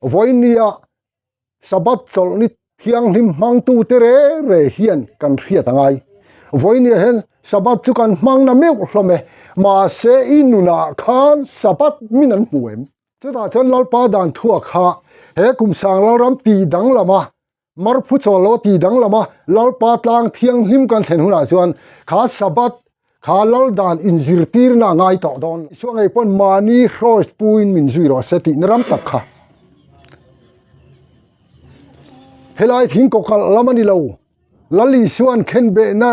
Vawinia Sabbath chawlhni thianghlim hmangtute re re hian kan hriat a ngai. Vawinia hian Sabbath chu kan hmang na meuh hlawm e, mahse i nunah khan Sabbath min an hmu em? Chutah chuan Lalpa dan thuak kha he kum sang lalram ti danglam a, Marphu chawl lo ti danglam a, Lalpa tlang thianghlim kan thlen hunah chuan kha Sabbath kha lal dan inzirtirna a ngai tawh dawn. Isua ngei pawn mahni hrawis puin min zui rawh se tihna ram tak kha. Helai thing kawkalh lam a ni lo, Lal Isua'n khenbehna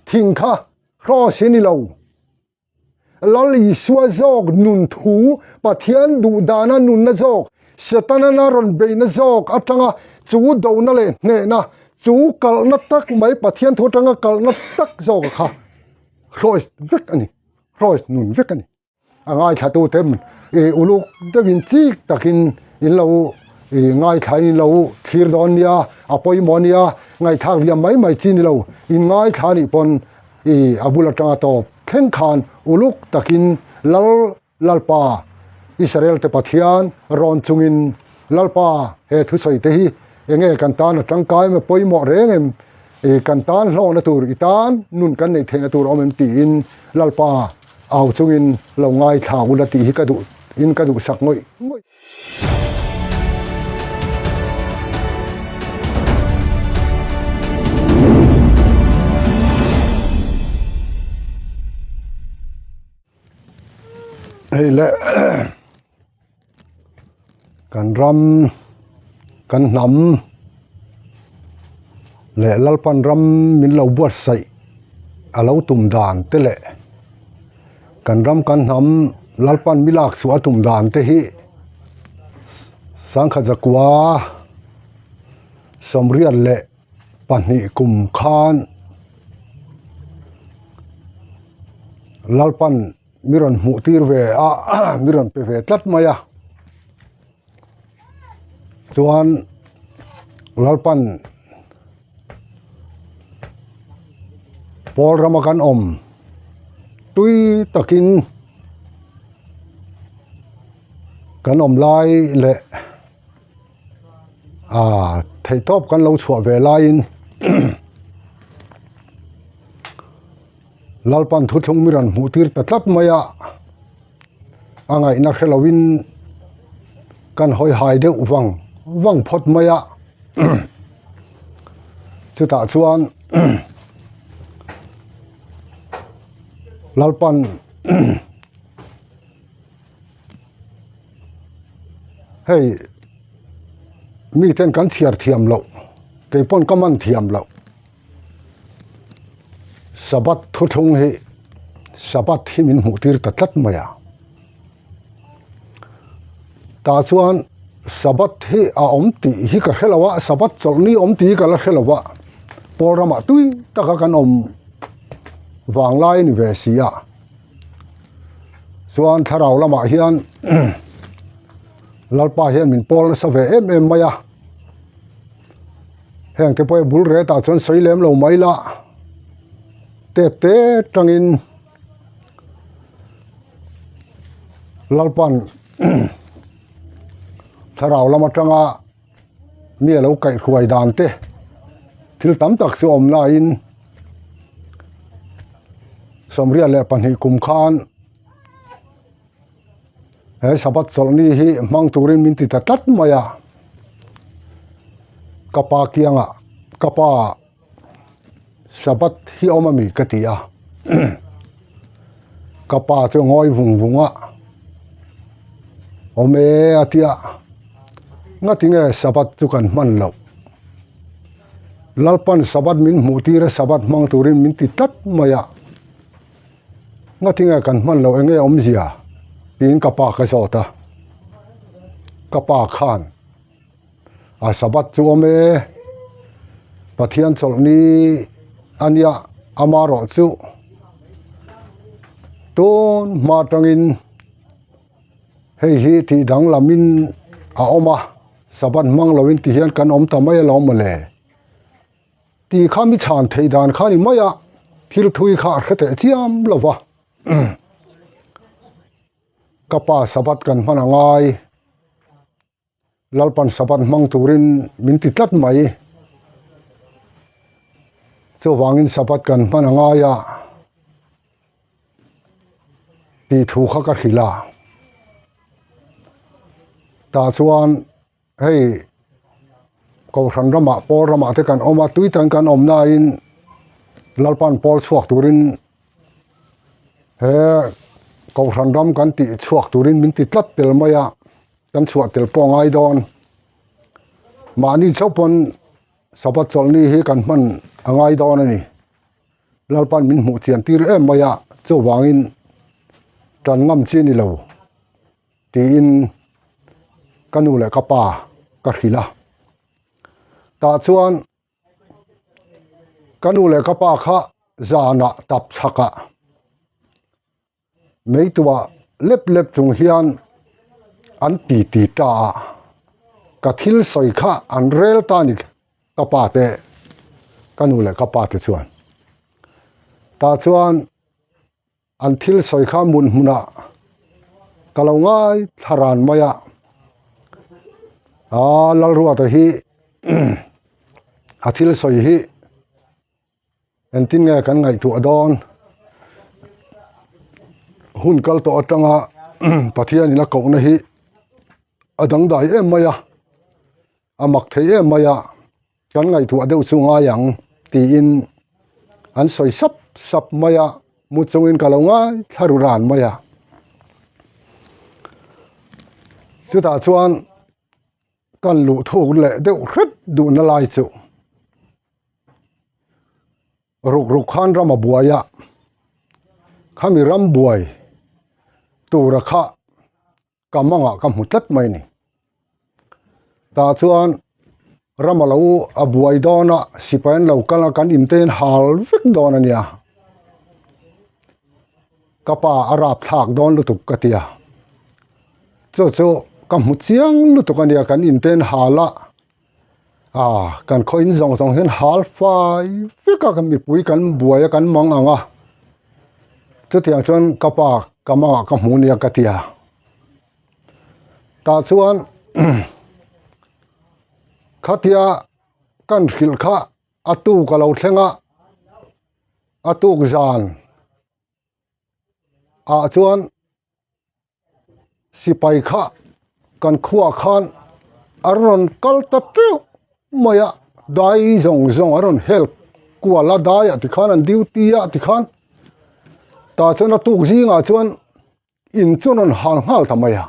thing kha hrawis hi a ni lo. Lal Isua zawk nun thu, Pathian duh dana nunna zawk, Setana na rawn beihna zawk atanga chu dona leh hnehna, chu kalhna tak mai Pathian thu atanga kalhna tak zawk kha hrawih vek a ni, hrawih nun vek a ni. A ngaithlatute uluk deuhin chik takin in lo ngaithla in lo thlir dawn nia, a pawimawh nia, ngaihthlak liam mai mai chi ni lo, in ngaithla nih pawn I a bul atanga tawp thleng khan uluk takin Lal Lalpa, Israel te Pathian rawn chungin Lalpa he thusawi te hi enge kan tan a tangkai em a pawimawh reng em, i kan tan hlawkna tur i tan nun kan neih theihna tur a awm em tiin Lalpa au chungin lo ngaithla ula tih hi ka duh in ka duhsak ngawih ngawih. Hei le kan ram kan hnam leh Lalpan ram min lo buatsaih a lo tum dan te leh kan ram kan hnam Lalpan mi lak chhuah a tum dan te hi sangkhat zakua sawmriat leh pahnih kum khan Lalpan mi rawn hmuh tir ve a mi rawn pe ve tlat mai a chuan Lalpan pawl rama kan awm tui takin kan awm lai leh ah theihtawp kan lo chhuah ve laiin Lalpan thuthlung mi rawn hmuh tir ta tlat mai a a ngaihna hre lovin kan hawi hai deuh vang vang phawt mai a chutah chuan Lalpan hei miten kan chhiar thiam loh keipawn ka man thiam loh. Sabbath thuthlung hi Sabbath hi min hmuh tir ta tlat mai a. Tah chuan Sabbath hi a awm tih hi ka hre lo a, Sabbath chawlhni awm tih hi ka la hre lo a. Pawl ramah tui taka kan awm vanglai a ni ve si a. Chuan thlarau lamah hian Lalpa hian min pawl nasa ve em em mai a. Heng te pawh hi bul ret ah chuan sawi lem lo mai la tet te tangin Lalpan thlarau lam atanga mi a lo kaihhruai dan te thil tam tak chu awm laiin 22 kum khan He Sabbath chawlhni hi hmang turin min ti ta tlat mai a, ka pa kiangah ka pa Sabbath hi awm ami ka ti a, ka pa chu ngawi vung vung a, awm e a ti a, ngatinge Sabbath chu kan hman loh, Lalpan Sabbath min hmuh tir a Sabbath hmang turin min ti tlat mai a. Ngatinge kan hman loh enge awmzia tiin ka pa ka zawt a, ka pa khan a Sabbath chu awm e, Pathian chawlhni a nia amarawh chu tun hma atangin hei hi tih danglamin a awm a, Sabbath hmang loin tihian kan awm ta mai alawm mawle. Tih kha mi chhan theih dan kha ni mai a, thil thui kha a hre teh chiam lo va. Ka pa Sabbath kan hman a ngai. Lalpan Sabbath hmang turin min ti tlat mai. Chuvangin Sabbath kan hman a ngai a tih thu kha ka hrilh a. Tah chuan hei Kohhran ramah pawl ramah te kan awm a, tui tan kan awm nain Lalpan pawl chhuak turin he Kohhran ram kan tih chhuak turin min ti tlat tel mai a, kan chhuah tel pawh a ngai dawn. Mahni chauh pawn Sabbath chawlhni hi kan hman a ngai dawn a ni. Lalpan min hmuh chian tir em mai a, chuvangin tan ngam chi a ni lo. Tiin ka nu leh ka pa ka hrilh a. Tah chuan ka nu leh ka pa kha zanah tap chhakah meituah lep lep chung hian an ti ti ta a, ka thil sawi kha an rel ta a ni ka pa te ka nu leh ka pa te chuan. Tah chuan. An thil sawi kha hmun hmunah ka lo ngai thla ran mai a, aa Lalruata hi a thil sawi hi engtin nge kan ngaihtuah dawn hun kal tawh atanga Pathianin a kohna hi a dangdai em mai a. A mak thei em mai a, kan ngaihtuah deuh chu ngai ang tiin an sawi sap sap mai a, mu chungin ka lo ngai thla ru ran mai a. Chutah chuan kan luh thuk leh deuh hret duhna lai chu ruk ruk khan ram a buai a, khami ram buai tura kha ka mangah ka hmu tlat mai ni. Tah chuan ram a lo a buai dawn a, sipai an lo kal a, kan inte hian hal vek dawn a nia. Ka pa a rap thlak dawn lutuk ka ti a, chu chu ka hmu chiang lutuk a nia kan inte hian hal a, ah kan khaw in zawng zawng hian hal fai vek a, mipui kan buai a kan mang ang a, chutiang chuan ka pa ka mangah ka hmu nia ka ti a. Tah chuan khatia kan hrilh kha a tuk a lo thleng a, a tuk zan ah chuan sipai kha kan khuaah khan a rawn kal ta teuh mai a, dai zawng zawng a rawn help kual a daiah tikhan an duty a tikhan tah chuan a tuk zingah chuan. In chu rawn hal nghal ta mai a,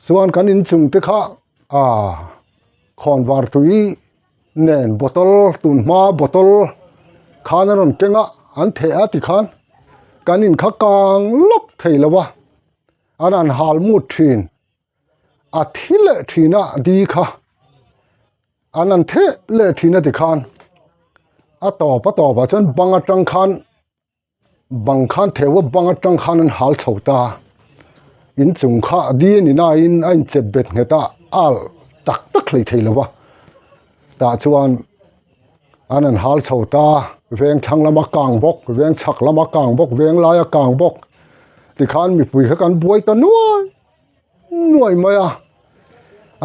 chuan kan inchung te kha ah khawnvar tui nen bottle tun hma bottle khan a rawn keng a an theh a tikhan kan in kha kang lawk thei lo a an han hal mut thin a thi leh thin a di kha an han theh leh thin a tikhan a tawp a tawp ah chuan bang atang khan. Bang khan theu a bang atang khan an hal chho ta inchung kha a di a ni nain a inchep bet nghet a al tak tak hlei thei lo va tah chuan an han hal chho ta veng thlang lama kang bawk veng chhak lama kang bawk veng laia kang bawk tikhan mipui kha kan buai ta nuai nuai mai a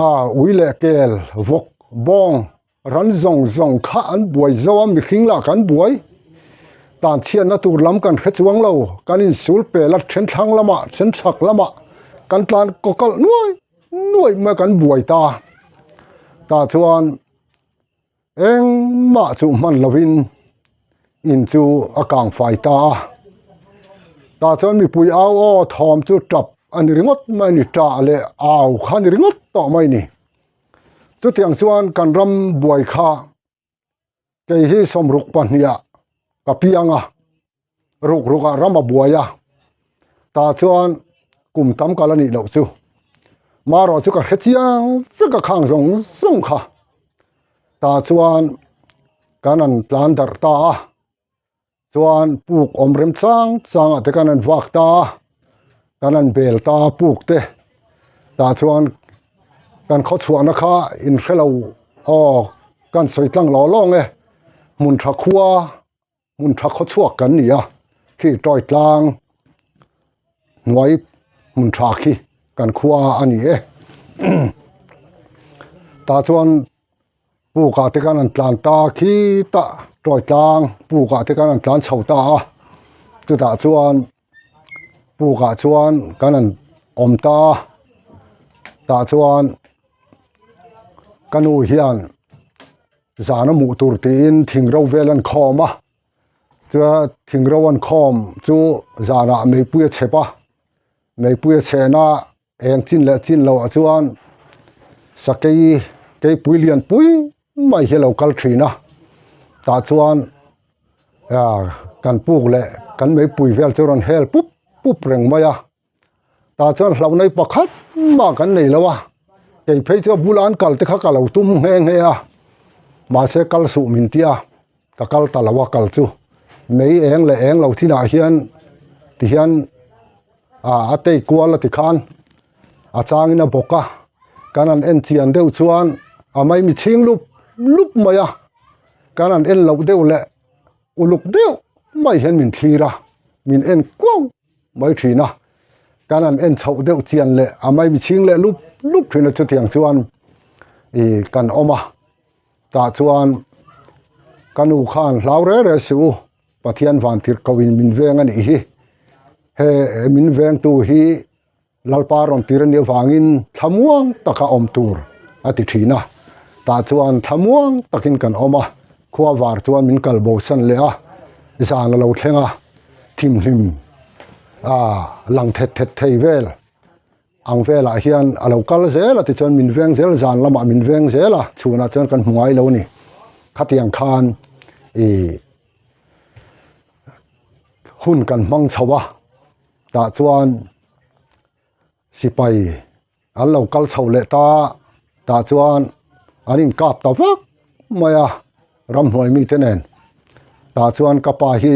ah ui leh kel vawk bawng. Ran zawng zawng kha an buai zo a, mihring lah kan buai. Tan chhiatna tur lam kan hre chuang lo, kan insul pel a, then thlang lamah, then chhak lamah kan tlan kaw kalh nuai nuai mai kan buai ta. Tah chuan engmah chu hman lovin in chu a kang fai ta a. Tah chuan mipui au aw thawm chu tap a ni ringawt mai a ni, tah leh au kha a ni ringawt tawh mai a ni. Chutiang chuan kan ram buai kha kei hi sawmruk pahniha ka piang a, ruk rukah ram a buai a, tah chuan kum tam kal a nih loh chu. Marawh chu ka hre chiang vek a khang zawng zawng kha. Tah chuan kan han tlan darh ta a, chuan puk awm rem chang chang ah te khan an vak ta a kan han bel ta a puk te tah chuan kan khaw chhuahna kha in hrelo aw kan sawi tlang law law nge hmun tha khua hmun tha khaw chhuak kan ni a khi tawi tlang hnuai hmun tha khi kan khua a ni e. Tah chuan pukah te khan an tlan ta khitah tawi tlang pukah te khan an tlan chho ta a chutah chuan pukah chuan kan han awm ta a tah chuan ka nu hian zan a hmuh tur tiin thing ro vel an khawm a chuan thing ro an khawm chu zanah meipui a chhep a meipui a chhehna eng chin leh chin loh ah chuan sakei keipui lian pui mai hi a lo kal thin a tah chuan ah kan puk leh kan meipui vel chu a rawn hel pup pup reng mai a tah chuan hlauh nei pakhat mah kan nei lo a kei phei chu a bula an kal te kha ka lo tum nghe nghe a mahse kal suh min tia ka kal ta lo a kal chu mei eng leh eng lo chinah hian tihian ah a tei kual a ti khan a changin a bawk a kan han en chian deuh chuan a maimi chhing lup lup mai a kan han en loh deuh leh uluk deuh mai hian min thlir a min en kuau mai thin a kan han en chhoh deuh chian leh a maimi chhing leh lup lup thin a chutiang chuan ih kan awm a tah chuan ka nu khan hlau reng reng suh u Pathian van tirh ko in min veng a nih hi he min vengtu hi Lalpa rawn tir a nih avangin thlamuang taka awm tur a ti thin a tah chuan thlamuang takin kan awm a khua var chuan min kal bo san leh a zan a lo thleng a thimhlim ah lang thet thet thei vel. Ang velah hian a lo kal zel a tichuan min veng zel zan lamah min veng zel a chhunah chuan kan hmu ngai lo a ni khatiang khan ih hun kan hmang chho a tah chuan sipai an lo kal chho leh ta tah chuan an inkap ta vak mai a ramhnuai mite nen tah chuan ka pa hi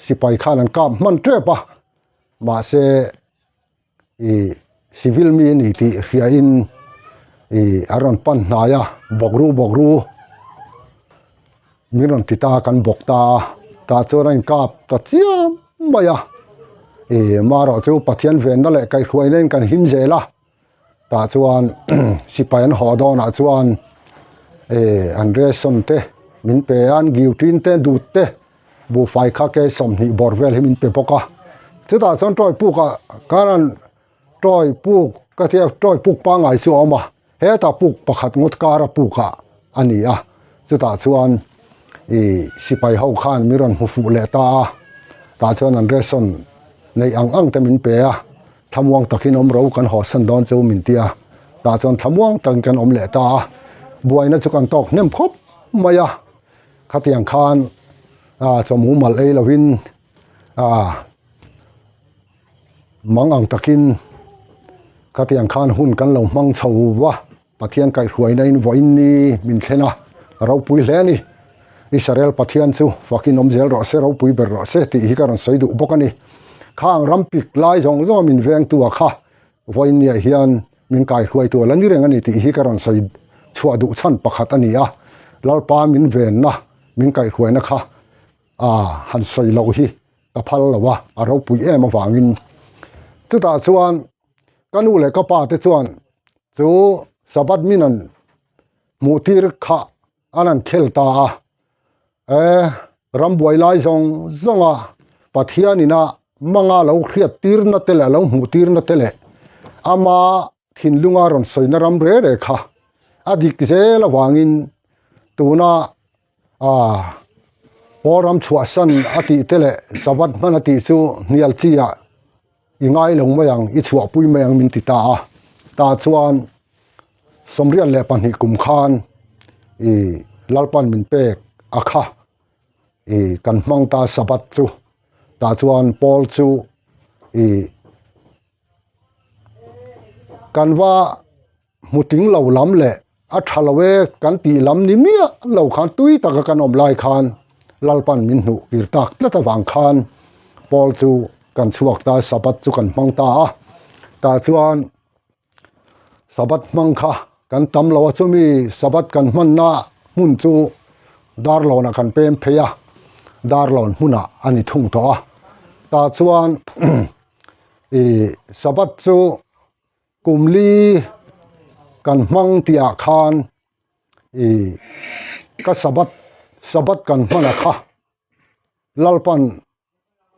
sipai khan an kap hman tep a mahse. Ih civil mi a ni tih hriain ih a rawn pan hnai a bawk ru bawk ru min rawn ti ta kan bawk ta a tah chuan a inkap ta chiam mai a ih marawh chu Pathian venna leh kaihhruaina in kan him zel a tah chuan sipai an haw dawnah chuan ih an ration te min pe a an giutin te dut te. Buhfai kha ke 20 bawr vel hi min pe bawk a chutah chuan tawi puk ah khan tawi puk ka tia tawi puk pangngai chu a awm a hetah puk pakhat ngawt kara puk ah a ni a chutah chuan ih sipai ho khan min rawn hmu fuh leh ta a tah chuan an ration neih ang ang te min pe a thlamuang takin awm ro kan haw san dawn chu min ti a tah chuan thlamuang takin kan awm leh ta a buaina chu kan tawk hnem khawp mai a. Khatiang khan ah chawhmu mal ei lovin ah mang ang takin khatiang khan hun kan lo hmang chho va Pathian kaihhruaina in vawiin ni min thlen a ropui hle a ni Israel Pathian chu fakin awm zel rawh se ropui ber rawh se tih hi ka rawn sawi duh bawk a ni khang ram pik lai zawng zawng a min vengtu a kha vawiin niah hian min kaihruai tur la ni reng a ni tih hi ka rawn sawi chhuah duh chhan pakhat a ni a, Lalpa min venna min kaihruaina kha ah han sawi loh hi ka phal lo a, a ropui em avangin chutah chuan ka nu leh ka pa te chuan chu Sabbath min an hmuh tir kha an han khel ta a, e rambuai lai zawng zawng a Pathian ina manga lo hriat tirna te leh lo hmuh tirna te leh ama thinlunga rawn sawina ram re re kha a dik zel avangin tuna ah pawl ram chhuahsan a tih te leh Sabbath hman a tih chu hnial chi ah i ngai lo mai ang i chhuahpui mai ang min ti ta a tah chuan 22 kum khan ih Lalpan min pek a kha ih kan hmang ta Sabbath chu tah chuan Paul chu ih kan va hmu ting lo lam leh a tha lo e kan tih lam ni miah lo khan tui taka kan awm lai khan Lalpan min hnuh kir tak tlat avang khan Paul chu kan chhuak ta Sabbath chu kan hmang ta a tah chuan Sabbath hmang kha kan tam lo a chumi Sabbath kan hmanna hmun chu Darlawnah kan pem phei a Darlawn hmunah a ni thung tawh a tah chuan ih Sabbath chu kum li. Kan hmang tih ah khan ih ka Sabbath Sabbath kan hman a kha Lalpan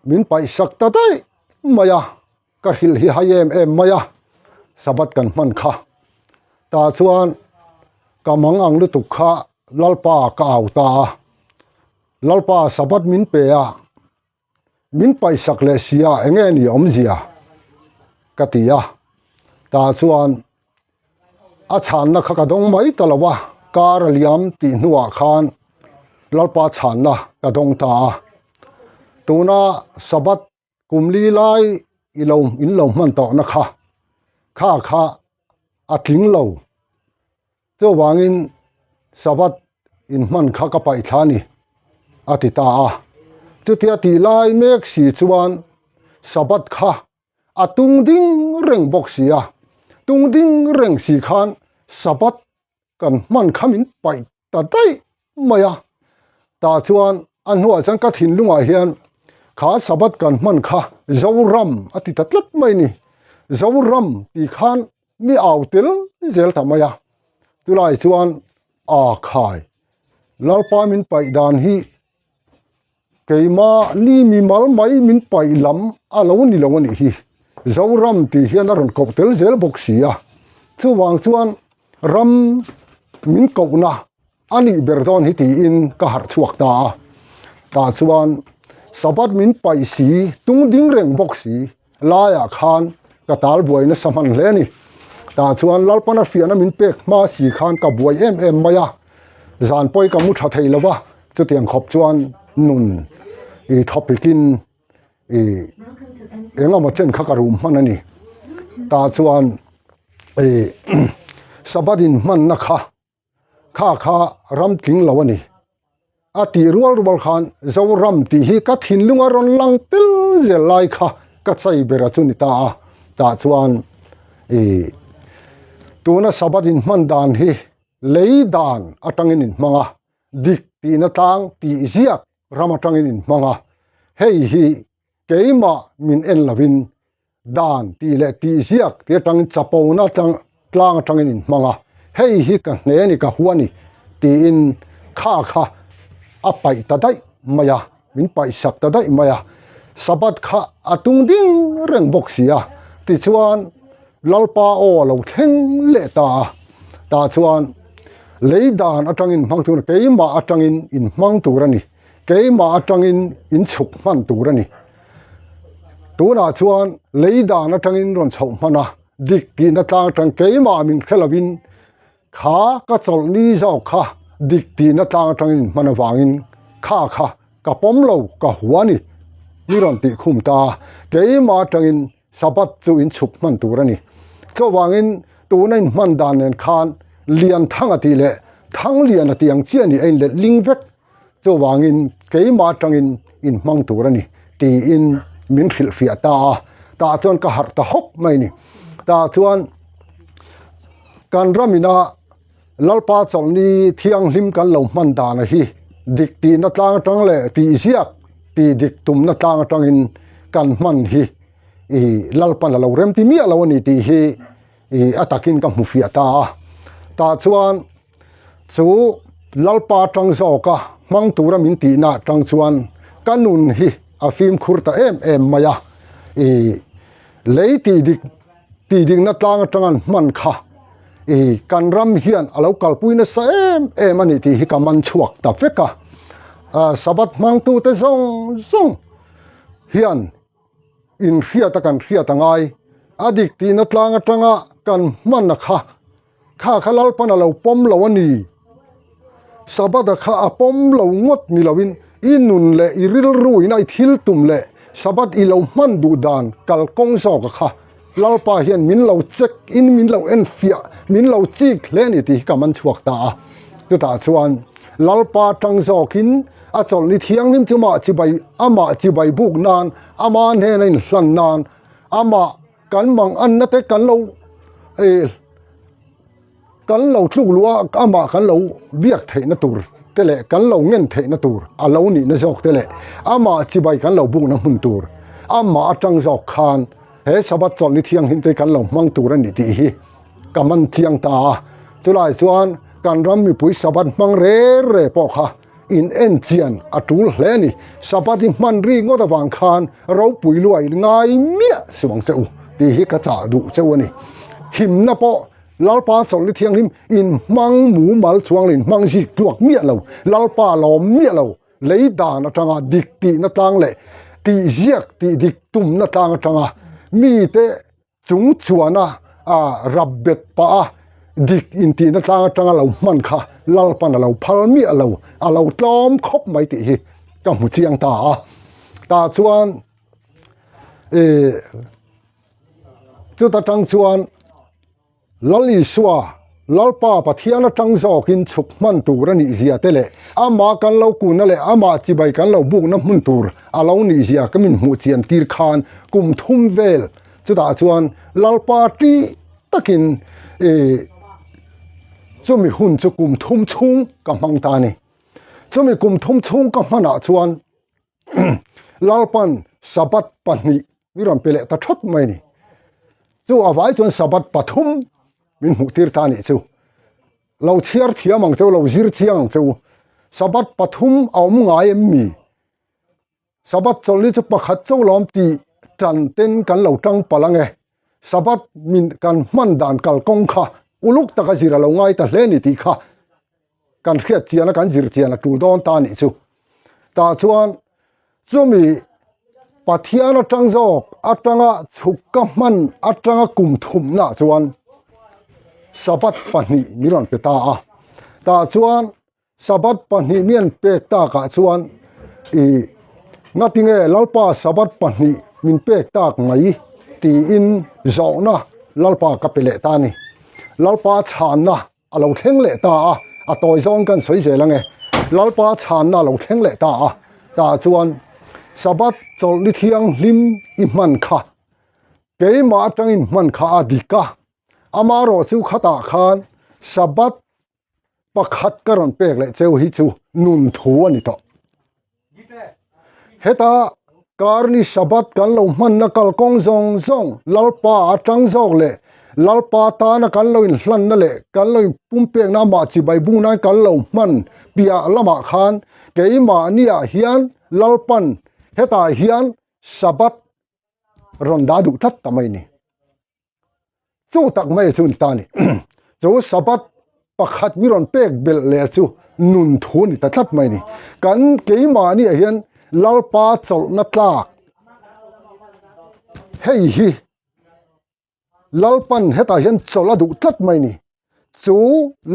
min paih sak ta daih mai a, ka hrilh hi hai em em mai a Sabbath kan hman kha. Tah chuan ka mang ang lutuk kha Lalpa ka au ta a, Lalpa Sabbath min pe a. Min paihsak leh si a enge ni awmzia ka ti a, tah chuan a chhanna kha ka dawng mai ta lo a, kar a liam tih hnuah khan Lalpa chhanna ka dawng ta a, tuna Sabbath kum li lai i lo in lo hman tawhna kha kha kha a tling lo. Chuvangin Sabbath inhman kha ka paih thla a ni, a ti ta a. Chutia tih lai mek si chuan Sabbath kha a tung ding reng bawk si a, tung ding reng si khan Sabbath kan hman kha min paih ta daih mai a. Tah chuan a hnuah chuan ka thinlungah hian kha Sabbath kan hman kha Zoram a ti ta tlat mai a ni. Zoram tih khan mi au tel zel ta mai a, chulai chuan aa khai Lalpa min paih dan hi keima ni mi mal mai min paih lam a lo ni lo a nih hi Zoram tih hian a rawn koh tel zel bawk si a, chuvang chuan ram min kohna A nih ber dawn hi tiin ka harh chhuak ta a, tah chuan Sabbath min paih si, tung ding reng bawk si laiah khan ka tal buai nasa hman hle a ni. Tah chuan Lalpana fiahna min pek hma si khan ka buai em em mai a, zan pawi ka mu tha thei lo va, chutiang khawp chuan nun i thawpikin i engemaw chen kha ka rum hman a ni. Tah chuan i Sabbath inhmanna kha Kha kha ram tling lo a ni. A tih rual rual khan Zoram tih hi ka thinlung a rawn lang tel zel lai kha ka chai ber a chu ni ta a. Tah chuan i tuna Sabbath inhman dan hi lei dan atangin inhmang a, dik tihna tlang tih ziak ram atangin inhmang a. Hei hi keimah min en lovin Dan tih leh tih ziak tih atangin chapona tlang tlang atangin in hmang a, hei hi ka hne ni ka hua ni tiin kha kha a paih ta daih mai a, min paih sak ta daih mai a, Sabbath kha a tung ding reng bawk si a, tichuan Lalpa aw a lo thleng leh ta a, tah chuan lei dan atangin hmang tur keimah atangin in hmang tur a ni, keimah atangin in chhuk hman tur a ni. Tunah chuan lei dan atangin rawn chhoh hman a, dik tihna tlang atang keimah min hre lovin kha ka chawlh ni zawk kha dik tihna tlang atangin hman avangin kha kha ka pawm lo ka hua ni ni rawn tih khum ta a, keimah atangin Sabbath chu in chhuk hman tur a ni. Chuvangin tuna in hman dan nen khan Lianthanga tih leh Thangliana tih ang chiah ni a inlet ling vek. Chuvangin keimah atangin in hmang tur a ni tiin min hrilhfiah ta a, tah chuan ka harh ta hawk mai a ni. Tah chuan kan ramina Lalpa chawlhni thianghlim kan lo hman dana hi dik tihna tlang atang leh tihziak tih dik tumna tlang atangin kan hman hi i Lalpan a lo remti miah lo a ni tih hi i a takin ka hmu fiah ta a. Tah chuan Chu Lalpa tang zawka hmang tura min tihna tang chuan ka nun hi a fimkhur ta em em mai a, i lei tih dik tih dikna tlang atanga an hman kha i kan ram hian a lo kalpui nasa em em a ni tih hi ka man chhuak ta vek a, Sabbath hmangtute zawng zawng hian inhriat a kan hriat a ngai, a dik tihna tlang atanga kan hman a kha. Kha kha Lalpan a lo pawm lo a ni. Sabbath-a kha a pawm lo ngawt ni loin i nun leh i rilru ina i thil tum leh Sabbath i lo hman duh dan kalkawng zawka kha Lalpa hian min lo check in min lo enfiah, min lo chik hle a ni tih hi ka man chhuak ta a. Chutah chuan Lalpa tang zawkin a chawlhni thianghlim chu mah chibai amah chibai buk nan, ama hnena inhlan nan, amah kan mang anna te kan lo eh kan lo tluk luh a amah kan lo biak theihna tur te leh kan lo ngen theihna tur a lo nihna zawk te leh amah chibai kan lo bukna hmun tur amah atang zawk khan he Sabbath chawlhni thianghlim te kan lo hmang tur a ni tih hi. ka man chiang ta a. Chulai chuan kan ram mipui Sabbath hmang re re pawh kha in en chian a tul hle a ni. Sabbath i hman ri ngawt avang khan ropui luai ngai miah suh ang che u tih hi ka chah duh cheu a ni. Himna pawh Lalpa chawlhni thianghlim in hmang mumal chuang lo in hmang zik tluak miah lo, Lalpa lawm miah lo, lei dan atanga dik tihna tlang leh tih ziak tih dik tumna tlang atanga mite chung chuana rap bet pah a dik intihna tlang atanga lo hman kha Lalpan a lo phal miah lo, a lo tlawm khawp mai tih hi ka hmu chiang ta a. Tah chuan ih chuta tang chuan Lal Isua, Lalpa Pathian atang zawkin chhuk hman tur a nih zia te leh amah kan lo kunna leh amah chibai kan lo bukna hmun tur a lo nih zia ka min hmuh chian tir khan kum thum vel chutah chuan Lalpa ṭih takin ih chumi hun chu kum thum chhung ka hmang ta a ni. Chumi kum thum chhung ka hmanah chuan Lalpan Sabbath pahnih mi rawn pe leh ta thawt mai a ni. Chu a vai chuan Sabbath pathum min hmuh tir ta a nih chu. Lo chhiar thiam ang cheu, lo zir chiang ang cheu. Sabbath pathum a awm ngai em mi? Sabbath chawlhni chu pakhat chauh lawm tih tan ten kan lo tang palh ang e. Sabbath min kan hman dan kalkawng kha uluk taka zir a lo ngai ta hle a ni tih kha kan hriat chian a kan zir chian a tul dawn ta a nih chu. Tah chuan chumi Pathian atang zawk atanga chhuk ka hman atanga kum thumna chuan Sabbath pahnih min rawn pe ta a. Tah chuan Sabbath pahnih mi an pek takah chuan ih ngatinge Lalpa Sabbath pahnih min pek tak mai tiin zawhna Lalpa ka pe leh ta a ni. Lalpa chhanna a lo thleng leh ta a, a tawi zawng kan sawi zel ange. Lalpa chhanna a lo thleng leh ta a, tah chuan Sabbath chawlhni thianghlim i hman kha, keimah atangin hman kha a dik a, amarawh chu khatah khan Sabbath pakhat ka rawn pek leh cheu hi chu nun thu a ni tawh. Heta karni Sabbath kan lo hmanna kalkawng zawng zawng Lalpa atang zawk leh Lalpa tana kan lo inhlanna leh kan lo inpumpekna amah chibai bung nan kan lo hman piah lamah khan keimahniah hian Lalpan hetah hian Sabbath rawn dah duh tlat ta mai a ni. Chu tak mai chu ni ta ni. Chu Sabbath pakhat mi rawn pek belh leh chu nun thu ni ta tlat mai ni. Kan keimahni ah hian Lalpa chawlhna tlak hei hi Lalpan hetah hian chawlh a duh tlat mai ni. Chu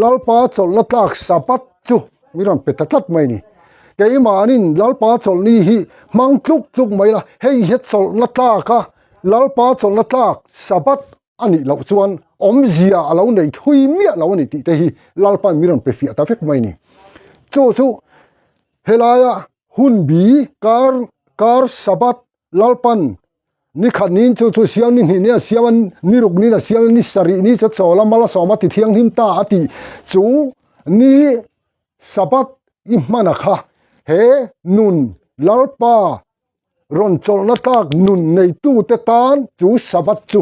Lalpa chawlhna tlak Sabbath chu mi rawn pe ta tlat mai ni. Keimahnin Lalpa chawlhni hi hmang tluk tluk mai la, hei hi chawlhna tlak a, Lalpa chawlhna tlak Sabbath a nih loh chuan awmzia a lo nei thui miah lo a ni tih te hi Lalpa'n mi rawn pe fiah ta vek mai ni. Chu chu helaia hunbi kar kar Sabbath Lalpan ni khat niin chu chu siam ni hnih ni a siam a, ni ruk niin a siam a, ni sarih ni chu chawl a mal a sawm a ti thianghlim ta a tih chu ni Sabbath i hman a kha he nun Lalpa rawn chawlhna tlak nun neitute tan chu Sabbath chu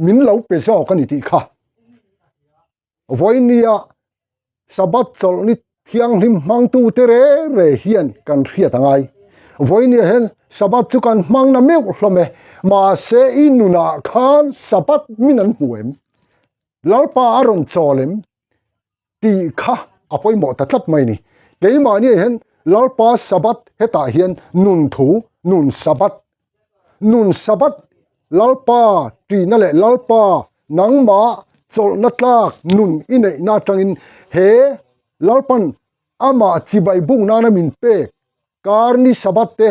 min lo pe zawk a ni tih kha. Vawinia Sabbath chawlhni thianghlim hmangtute re re hian kan hriat a ngai. Vawinia hian Sabbath chu kan hmang na meuh hlawm e, mahse i nunah khan Sabbath min an hmu em? Lalpa a rawn chawl em? tih kha a pawimawh ta tlat mai a ni. Keimahniah hian Lalpa Sabbath hetah hian nun thu, nun Sabbath, nun Sabbath Lalpa ṭihna leh Lalpa nangmah chawlhna tlak nun i neihna aṭangin he Lalpan amah chibai buk nana min pek karni Sabbath te,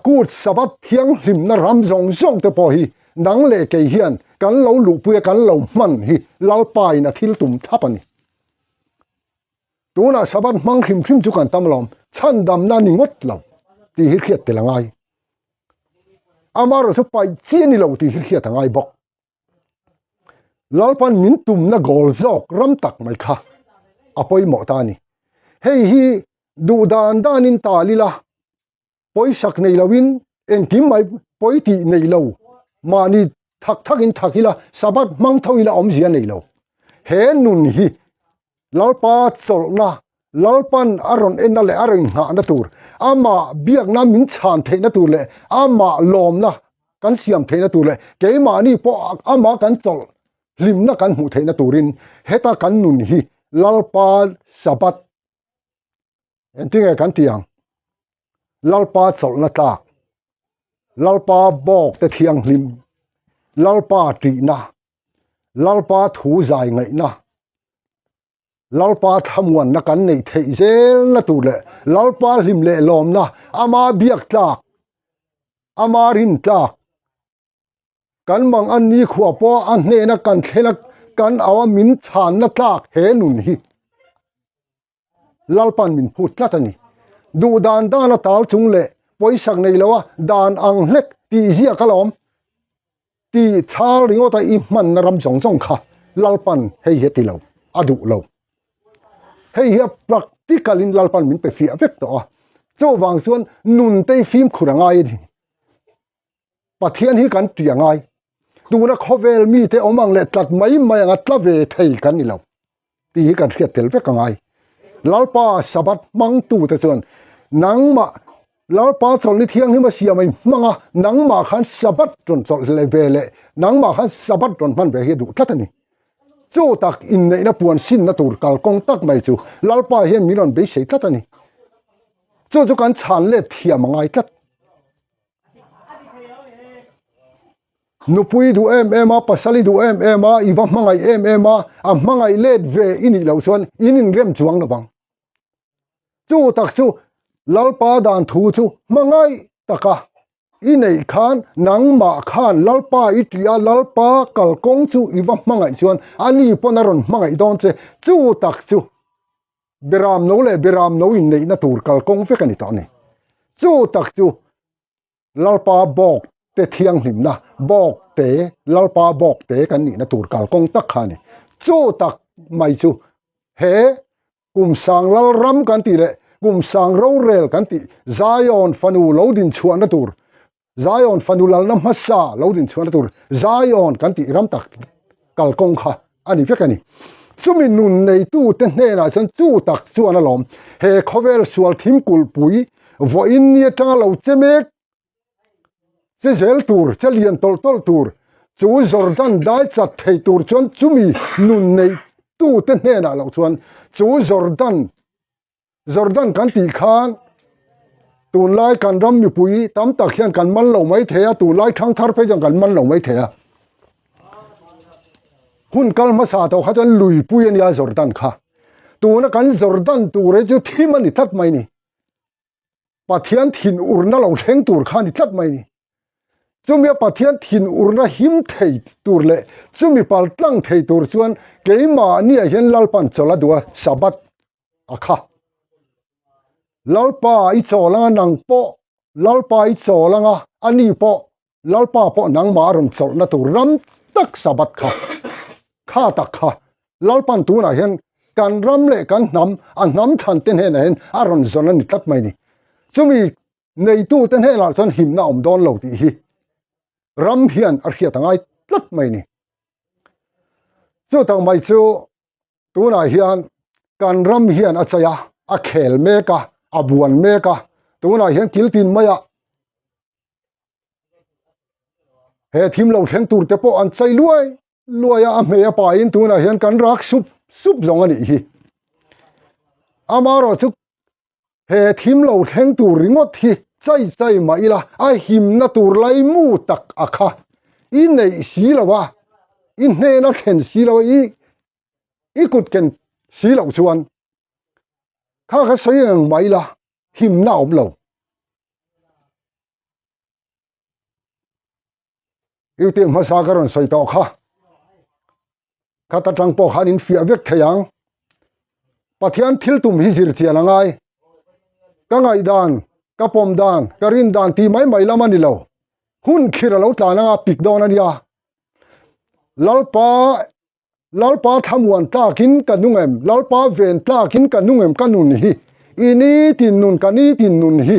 kut Sabbath thianghlimna ram zawng zawng te pawh hi nang leh kei hian kan lo luhpui a kan lo hman hi Lalpa in a thil tum thap a ni. Tunah Sabbath hmang hrim hrim chu kan tam alawm, chhandamna ni ngawt lo tih hi hriat tel a ngai. Amaherawhchu paih chi a ni lo tih hi hriat a ngai bawk. Lalpan min tumna goal zawk ram tak mai kha a pawimawh ta a ni. Hei hi duh dan danin tal ila pawisak nei loin engkim mai pawi tih nei lo mahni thak thakin thak ila Sabbath hmang tho ila awmzia nei lo. He nun hi Lalpa chawlhna, Lalpan a rawn enna leh a rawn nghahna tur, amah biakna min chhan theihna tur leh amah lawmna kan siam theihna tur leh keimahni pawh amah kan chawlh hlimna kan hmuh theihna turin heta kan nun hi Lalpa Sabbath engtinge kan tih ang? Lalpa chawlhna tlak, Lalpa bawk te thianghlim, Lalpa tihna, Lalpa thu zai ngaihna, Lalpa thlamuanna kan neih theih zelna tur leh Lalpa hlim leh lawmna, ama biak tlak, ama rin tlak, kan mang an ni khua pawh a hnena kan thlen a kan au a min chhanna tlak he nun hi Lalpan min phut tlat a ni. Duh dan dan a tal chung leh pawisak nei lo a dan ang hlek tih ziak alawm tih chhal ringawt a i hmanna ram zawng zawng kha Lalpan hei hi a ti lo, a duh lo. Hei hi a practical in Lalpan min pe fiah vek tawh a, chuvang chuan nun te i fimkhur a ngai a ni. Pathian hi kan tih a ngai. Tuna khawvel mite awm ang leh tlat mai mai anga tla ve thei kan ni lo tih hi kan hriat tel vek a ngai. Lalpa Sabbath hmangtute chuan nangmah Lalpa chawlhni thianghlim a siam a hmang a, nangmah khan Sabbath rawn chawlh leh ve leh nangmah khan Sabbath rawn hman ve hi a duh tlat a ni. Chu tak inneihna puan sinna tur kalkawng tak mai chu Lalpa hian min rawn beisei tlat a ni. Chu chu kan chhan let thiam a ngai tlat. Nupui duh em em a, pasal i duh em em a, i va hmangaih em em a, a hmangaih let ve i nih loh chuan in inrem chuang lo vang. Chu tak chu Lalpa dan thu chu hmangaih taka i neih khan nangmah khan Lalpa i ṭih a, Lalpa kalkawng chu i va hmangaih chuan ani pawn a rawn hmangaih dawn che. Chu tak chu Beram no leh beram no inneihna tur kalkawng vek a ni tawh a ni. Chu tak chu Lalpa bawk te thianghlimna, bawk te, Lalpa bawk te kan nihna tur kalkawng tak kha a ni. Chu tak mai chu he kum sang Lalram kan tih leh kum sang rorel kan tih Zion fanu lo din chhuahna tur, Zion fanu lalna hmasa lo din chhuahna tur Zion kan tih ram tak kalkawng kha a ni vek a ni. Chumi nun neitute hnenah chuan chu tak chuan alawm he khawvel sual thim kulhpui vawiin ni atanga lo che mek che zel tur, che lian tawlh tawlh tur chu Jordan dai chat thei tur chuan chumi nun neitute hnenah loh chuan chu Jordan Jordan kan tih khan tunlai kan ram mipui tam tak hian kan man lo mai thei a, tunlai thangthar phei chuan kan man lo mai thei a. Hun kal hmasa tawh kha chuan luipui a nia Jordan kha. Tuna kan Jordan tur hi chu thim a ni tlat mai ni. Pathian thin urna lo thleng tur kha a ni tlat mai ni. Chumia Pathian thin urna him thei tur leh chumi pal tlang thei tur chuan keimahniah hian Lalpan chawlh a duh a, Sabbath a kha. Lalpa i chawl anga nang pawh Lalpa i chawl anga ani pawh Lalpa pawh nangmah a rawn chawlhna tur ram tak Sabbath kha kha tak kha Lalpan tunah hian kan ram leh kan hnam a hnam thlan te hnenah hian a rawn zawn a ni tlat mai ni. Chumi neitute hnenah chuan himna a awm dawn lo tih hi ram hian a hriat a ngai tlat mai ni. Chu tak mai chu tunah hian kan ram hian a chei a, a khel mek a, a buan mek a, tunah hian kil tin maiah he thim lo thleng tur te pawh an chei luai luai a, a hmei a pain tunah hian kan rak sup sup zawng a nih hi. Amaherawhchu He thim lo thleng tur ringawt hi chai chai mah ila a himna tur laimu tak a kha i neih si lo a, i hnena thlen si lo a, i i kut ken si loh chuan kha kha sawi ang mah ila himna a awm lo. Duty hmasa ka rawn sawi tawh kha. Khat atang pawh khan in fiah vek thei ang. Pathian thil tum hi zir chian a ngai. Ka ngaihdan, ka pawm dan, ka rin dan tih mai mai lam a ni lo. Hun khir a lo tlan anga pik dawn a nia. Lalpa Lalpa thlamuan tlakin ka nung em, Lalpa ven tlakin ka nung em ka nun hi, i nitin nun ka nitin nun hi,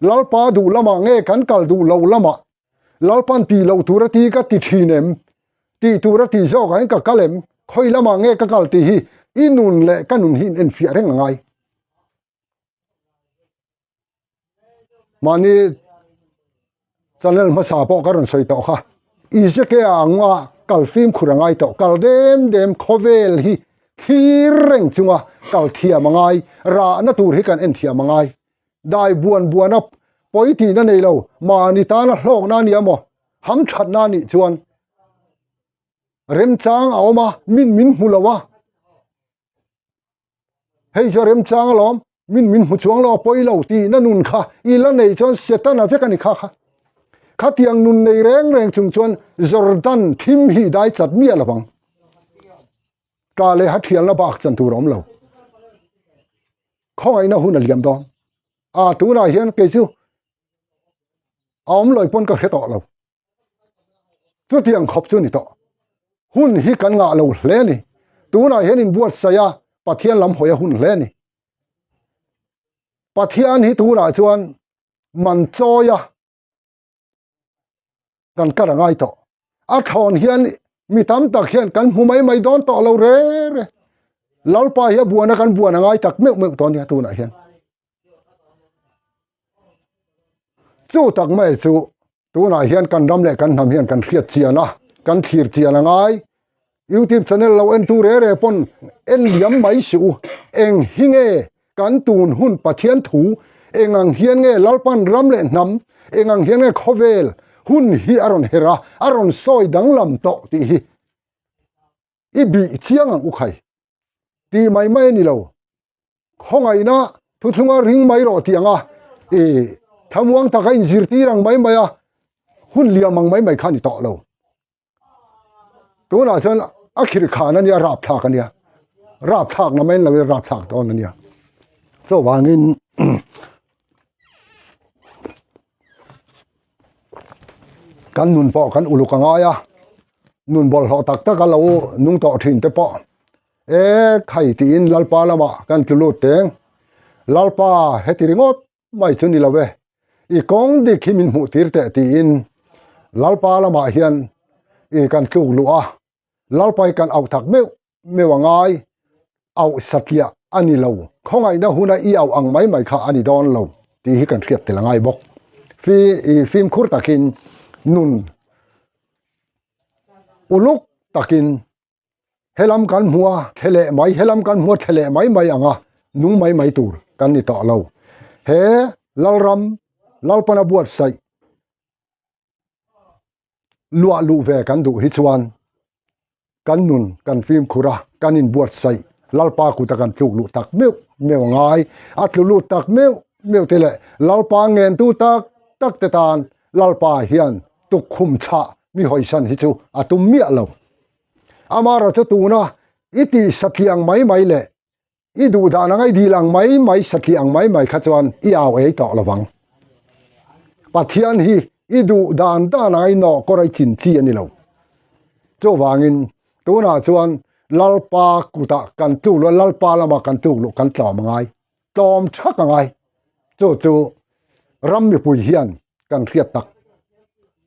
Lalpa duh lamah nge kan kal duh lo lamah, Lalpan tih loh tur a ti ka ti thin em, tih tur a tih zawkah hian ka kal em? Khawi lamah nge ka kal tih hi i nun leh ka nun hi in enfiah reng a ngai. Mahni channel hmasa pawh ka rawn sawi tawh kha. Ezekiel anga kal fimkhur a ngai tawh. Kal dem dem khawvel hi thlir reng chunga kal thiam a ngai. Rahna tur hi kan en thiam a ngai. Dai buan buana pawi tihna nei lo mahni tana hlawkna a ni emaw hamthatna a nih chuan remchang a awm a, min min hmu lo a. Hei chu remchang alawm, min min hmu chuang lo a pawi lo tihna nun kha i la nei chuan Setana vek a ni kha kha. Khatiang nun nei reng reng chung chuan Jordan thim hi dai chat miah lovang. Ṭah leh ha ṭhialna bak chan tur a awm lo. Khawngaihna hun a liam dawn. A tunah hian kei chu a awm lawi pawn ka hre tawh lo. Chutiang khawp chu ni tawh. Hun hi kan ngah lo hle a ni. Tunah hian inbuatsaih a Pathian lam hawi a hun hle a ni. Pathian hi tunah chuan man chawi a kan kar a ngai tawh. A thlawn hian mi tam tak hian kan hmu mai mai dawn tawh lo re re. Lalpa hi a buana kan buan a ngai tak meuh meuh tawh a nia tunah hian. Chu tak mai chu tunah hian kan ram leh kan hnam hian kan hriat chian a, kan thlir chian a ngai. Youtube channel lo entu re re pawn en liam mai suh u. Eng hi nge kan tun hun Pathian thu eng ang hian nge Lalpan ram leh hnam eng ang hian nge khawvel hun hi a rawn her a, a rawn sawi danglam tawh tih hi i bih chiang ang u khai. Tih mai mai a ni lo. Khawngaihna thuthlunga ring mai rawh tih anga i thlamuang taka inzirtir ang mai mai a, hun liam ang mai mai kha a ni tawh lo. Tunah chuan a khirh khan a nia, rapthlak a nia, rapthlak na mai lo in rapthlak dawn a nia. Chuvangin kan nun pawh kan uluk a ngai a, nun bawlhhlawh tak tak a lo nung tawh thin te pawh e khai tiin Lalpa lamah kan tlu lut teng. Lalpa heti ringawt mai chu ni lo e, i kawng dik hi min hmuh tir teh tiin Lalpa lamah hian i kan tluk luh a, Lalpa hi kan auh tak meuh meuh a ngai, auh satliah a ni lo, khawngaihna huna i auh ang mai mai kha a ni dawn lo tih hi kan hriat tel a ngai bawk. Fi i fimkhur takin nun uluk takin Helam kan hmu a, thle leh mai, helam kan hmu a, thle leh mai mai anga nung mai mai tur kan ni tawh lo. He Lalram, Lalpana buatsaih luah luh ve kan duh hi chuan kan nun kan fimkhur a, kan inbuatsaih Lalpa kuta kan tluk luh tak meuh meuh a ngai. A tlu lut tak meuh meuh te leh Lalpa ngentu tak tak te tan Lalpa hian tukkhum chhah mi hawisan hi chu a tum miah lo. Amara chu tuna i tih satliah ang mai mai leh i duh dan anga i dil ang mai mai satliah ang mai mai kha chuan i au ei tawh lovang. Pathian hi i duh dan dan anga i nawh kawr a i chin chi a ni lo. Chuvangin tunah chuan Lalpa kutah kan tluk luh a, Lalpa lamah kan tluk luh kan tlawm a ngai, tlawm thak a ngai. Chu chu ram mipui hian kan hriat tak,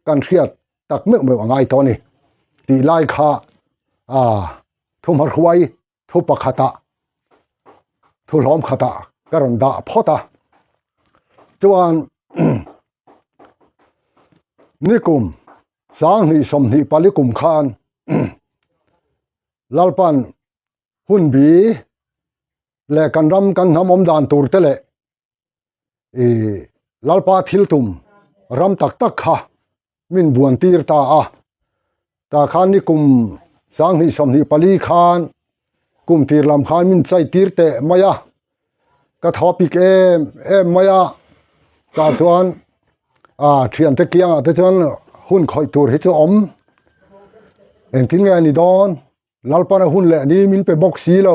kan hriat tak meuh meuh a ngai tawh a ni tih lai kha a thu hmahruai thu pakhatah thu hlawm khatah ka rawn dah phawt a chuan nikum sanghnih sawmhnih pali kum khan Lalpan hunbi leh kan ram kan hnam awm dan tur te leh i Lalpa thil tum ram tak tak kha min buan tir ta a, tah khan ni kum 2024 khan kum tir lam khan min chai tir teh mai a, ka thaw pik em em mai a, tah chuan a thiante kiangah te chuan hun khawih tur hi chu awm engtin nge a ni dawn. Lalpana hun leh ni min pe bawk si lo,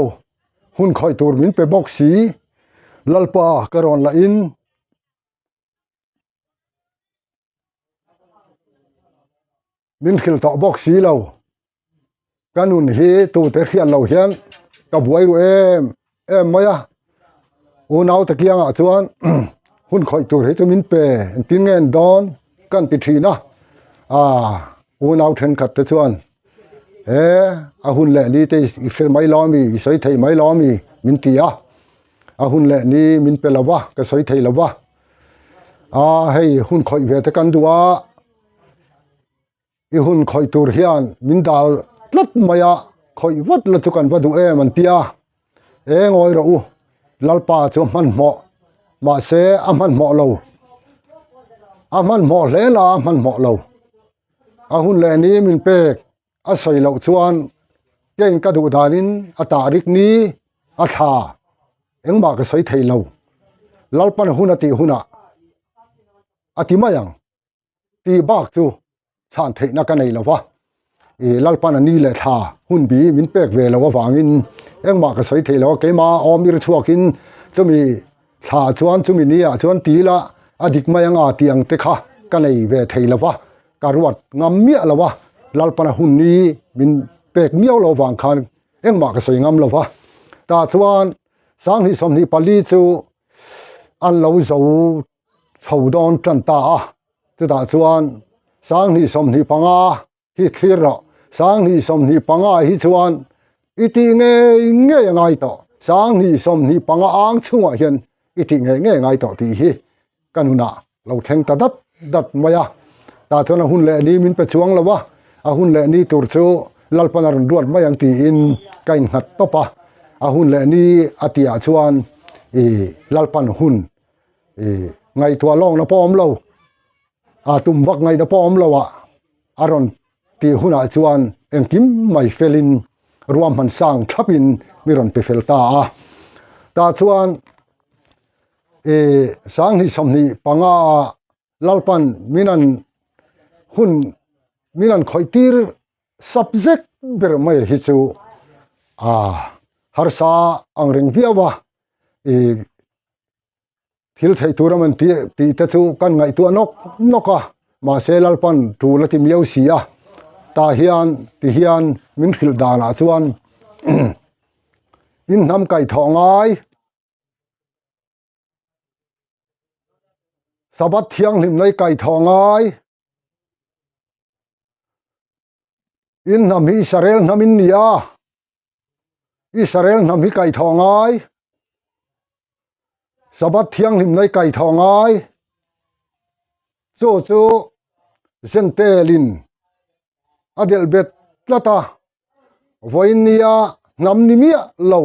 hun khawih tur min pe bawk si, Lalpa ka rawn lah in min hrilh tawh bawk si lo, ka nun hi tute hriat lo hian ka buai ru em em mai a, unau te kiangah chuan hun khawih tur hi chu min pe engtin nge an dawn kan ti thin a, ah unau thenkhat te chuan. He a hun leh ni te i hre mai lo ami, i sawi thei mai lo ami min ti a, a hun leh ni min pe lo va, ka sawi thei lo va. A hei hun khawih ve te kan duh a, i hun khawih tur hian min dal tlat mai a, khawih vat la chu kan va duh em an ti a, e ngawi rawh u, Lalpa chu a hmanhmawh, mahse a hmanhmawh lo, a hmanhmawh hle la a hmanhmawh lo, a hun leh ni min pek a sawi loh chuan keng ka duh danin a tahrik ni a thla engmah ka sawi thei lo, Lalpan hun a tih hunah a ti mai ang. Tih bak chu chhan theihna ka nei lo va, i Lalpan a ni leh thla hun bi min pek ve lo avangin engmah ka sawi thei lo a, keimah awm ir chhuakin chumi thla chuan chumi ni ah chuan ti ila a dik mai anga tih ang te kha ka nei ve thei lo va, ka ruat ngam miah lo a, Lalpan a hun ni min pek miau lo vang khan engmah ka sawi ngam lo va, tah chuan 2024 chu an lo zo chho dawn tan ta a, chutah chuan 2025 hi thlir rawh, 2025 hi chuan i tih ngei ngei a ngai tawh, 2025 ang chhungah hian i tih ngei ngei a ngai tawh tih hi ka nunah lo thleng ta dat dat mai a, tah chuan a hun leh ni min pe chuang lo a, a hun leh ni tur chu Lalpan a rawn ruat mai ang tiin ka innghat tawp a, a hun leh ni a tihah chuan i Lalpan hun I ngaihtuah lawkna pawh awm lo, a tum vak ngaihna pawh awm lo a, a rawn tih hunah chuan engkim mai felin ruahman sang thlapin mi rawn pe fel ta a. Tah chuan i 2025 ah Lalpan min an hun min an khawih tir subject ber mai hi chu a harsa ang reng viau a, i Thil theih tur a man tih tih te chu kan ngaihtuah nawk nawk a, mahse Lalpan tul a ti miau si a, tah hian ti hian min hrilh danah chuan in hnam kaihthawh ngai Sabbath thianghlimna i kaihthawh ngai in hnam hi Israel hnam in ni a. Israel hnam hi kaihthawh ngai, Sabbath thianghlimna hi kaihthawh ngai, chu chu Zentelin a delh bet tlat a, vawiin nia hnam ni miah lo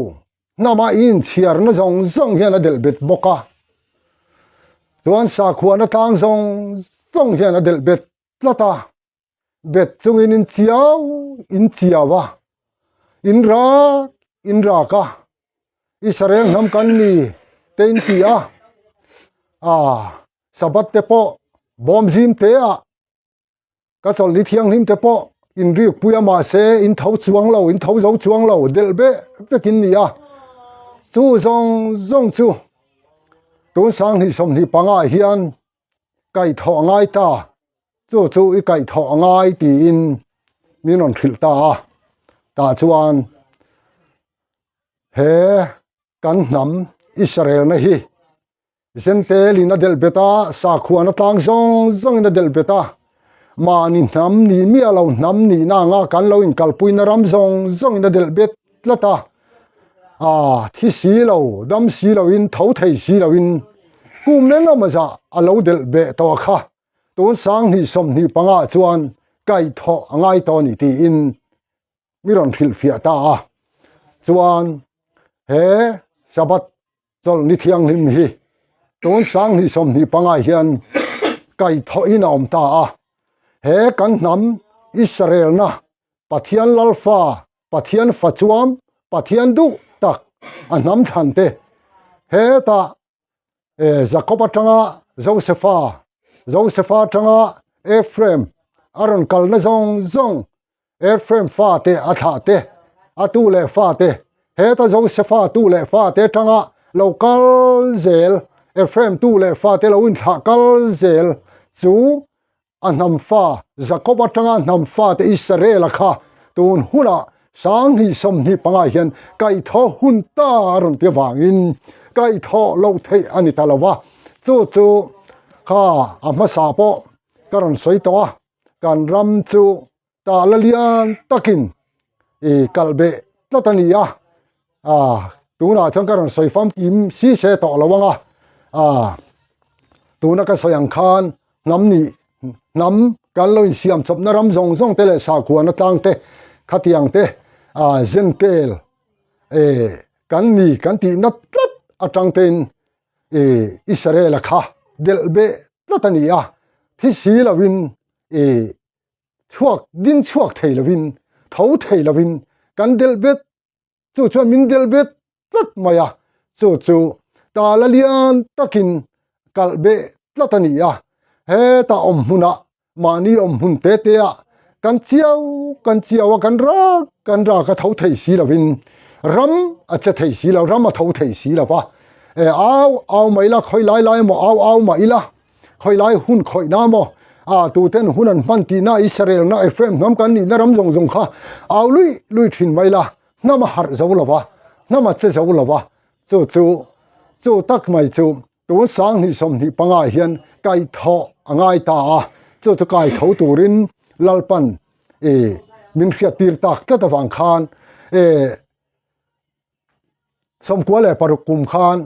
hnama i inchhiarna zawng zawng hian a delh bet bawk a, chuan sakhuana tlang zawng zawng hian a delh bet tlat a. Bet chungin in chiau in chiau a, in rak in rak a, Israel hnam kan ni te in ti a, ah Sabbath te pawh bawm zim te ah ka chawlhni thianghlim te pawh in rik pui a mahse in tho chuang lo in tho zo chuang lo delh vek vek in ni a, chu zawng zawng chu tun 2025 ah hian kaihthawh a ngai ta, chu chu i kaihthawh a ngai tiin min rawn hrilh ta a, tah chuan he kan hnam Israel na hi Zentel in a delh bet a, sakhuana tlang zawng zawng in a delh bet a, mahni hnam ni miah lo hnam nihna anga kan lo inkalpuina ram zawng zawng in a delh bet tlat a, a thi si lo, dam si loin, tho thei si loin kum engemaw zah a lo delh beh tawh kha tun 2025 ah chuan kaihthawh a ngai tawh a ni tiin mi rawn hrilhfiah ta a. Chuan he Sabbath chawlhni thianghlim hi tun 2025 ah hian kaihthawhin a awm ta a. He kan hnam Israelna Pathian Lalfa Pathian fa chuam, Pathian duh tak a hnam thlan te, hetah Jakob atanga Josefa, Josefa atanga Ephraim a rawn kalna zawng zawng, Ephraim fate a thlah te, a tu leh fate, heta Josefa tu leh fate atanga lo kal zel, Ephraim tu leh fate lo inthlah kal zel chu A hnam fa, Jakob atanga hnam fate Israel-a kha tun hunah 2025 hian kaihthawh hun ta a rawn ti avangin kaihthawh loh theih a ni ta lo va. Chu chu kha a hmasa pawh ka rawn sawi tawh a, kan ram chu tah la lian takin. I kalh beh tlat a ni a, ah tunah chuan ka rawn sawi famkim si se tawh lo ang a, ah tuna ka sawi ang khan hnam nih hnam kan lo insiam chawpna ram zawng zawng te leh sakhuana tlang te khatiang te ah zentel eh kan ni kan tihna tlat atang tein eh Israel a kha delh beh tlat a ni a, thi si lovin eh chhuak ding chhuak thei lovin tho thei lovin kan delh bet chu chuan min delh bet tlat mai a chu chu tala lian takin kalh beh tlat a ni a heta awm hmunah mahni awm hmun te te ah kan chiau kan chiau a kan rak kan rak a tho thei si lovin ram a che thei si lo ram a tho thei si lo va e au au mai la khawi lai lai emaw au au mah ila Khawi lai hun khawih na maw? A tuten hun an hman tihna Israel na Ephraim hnam kan nihna ram zawng zawng kha au lui lui thin mai la, hnam a harh zo lo va, hnam a che zo lo va, chu chu chu tak mai chu tun 20 25 hian kaihthawh a ngai ta a, chu chu kaitho turin Lalpan e min hriat tir tak tlat avang khan e 96 kum khan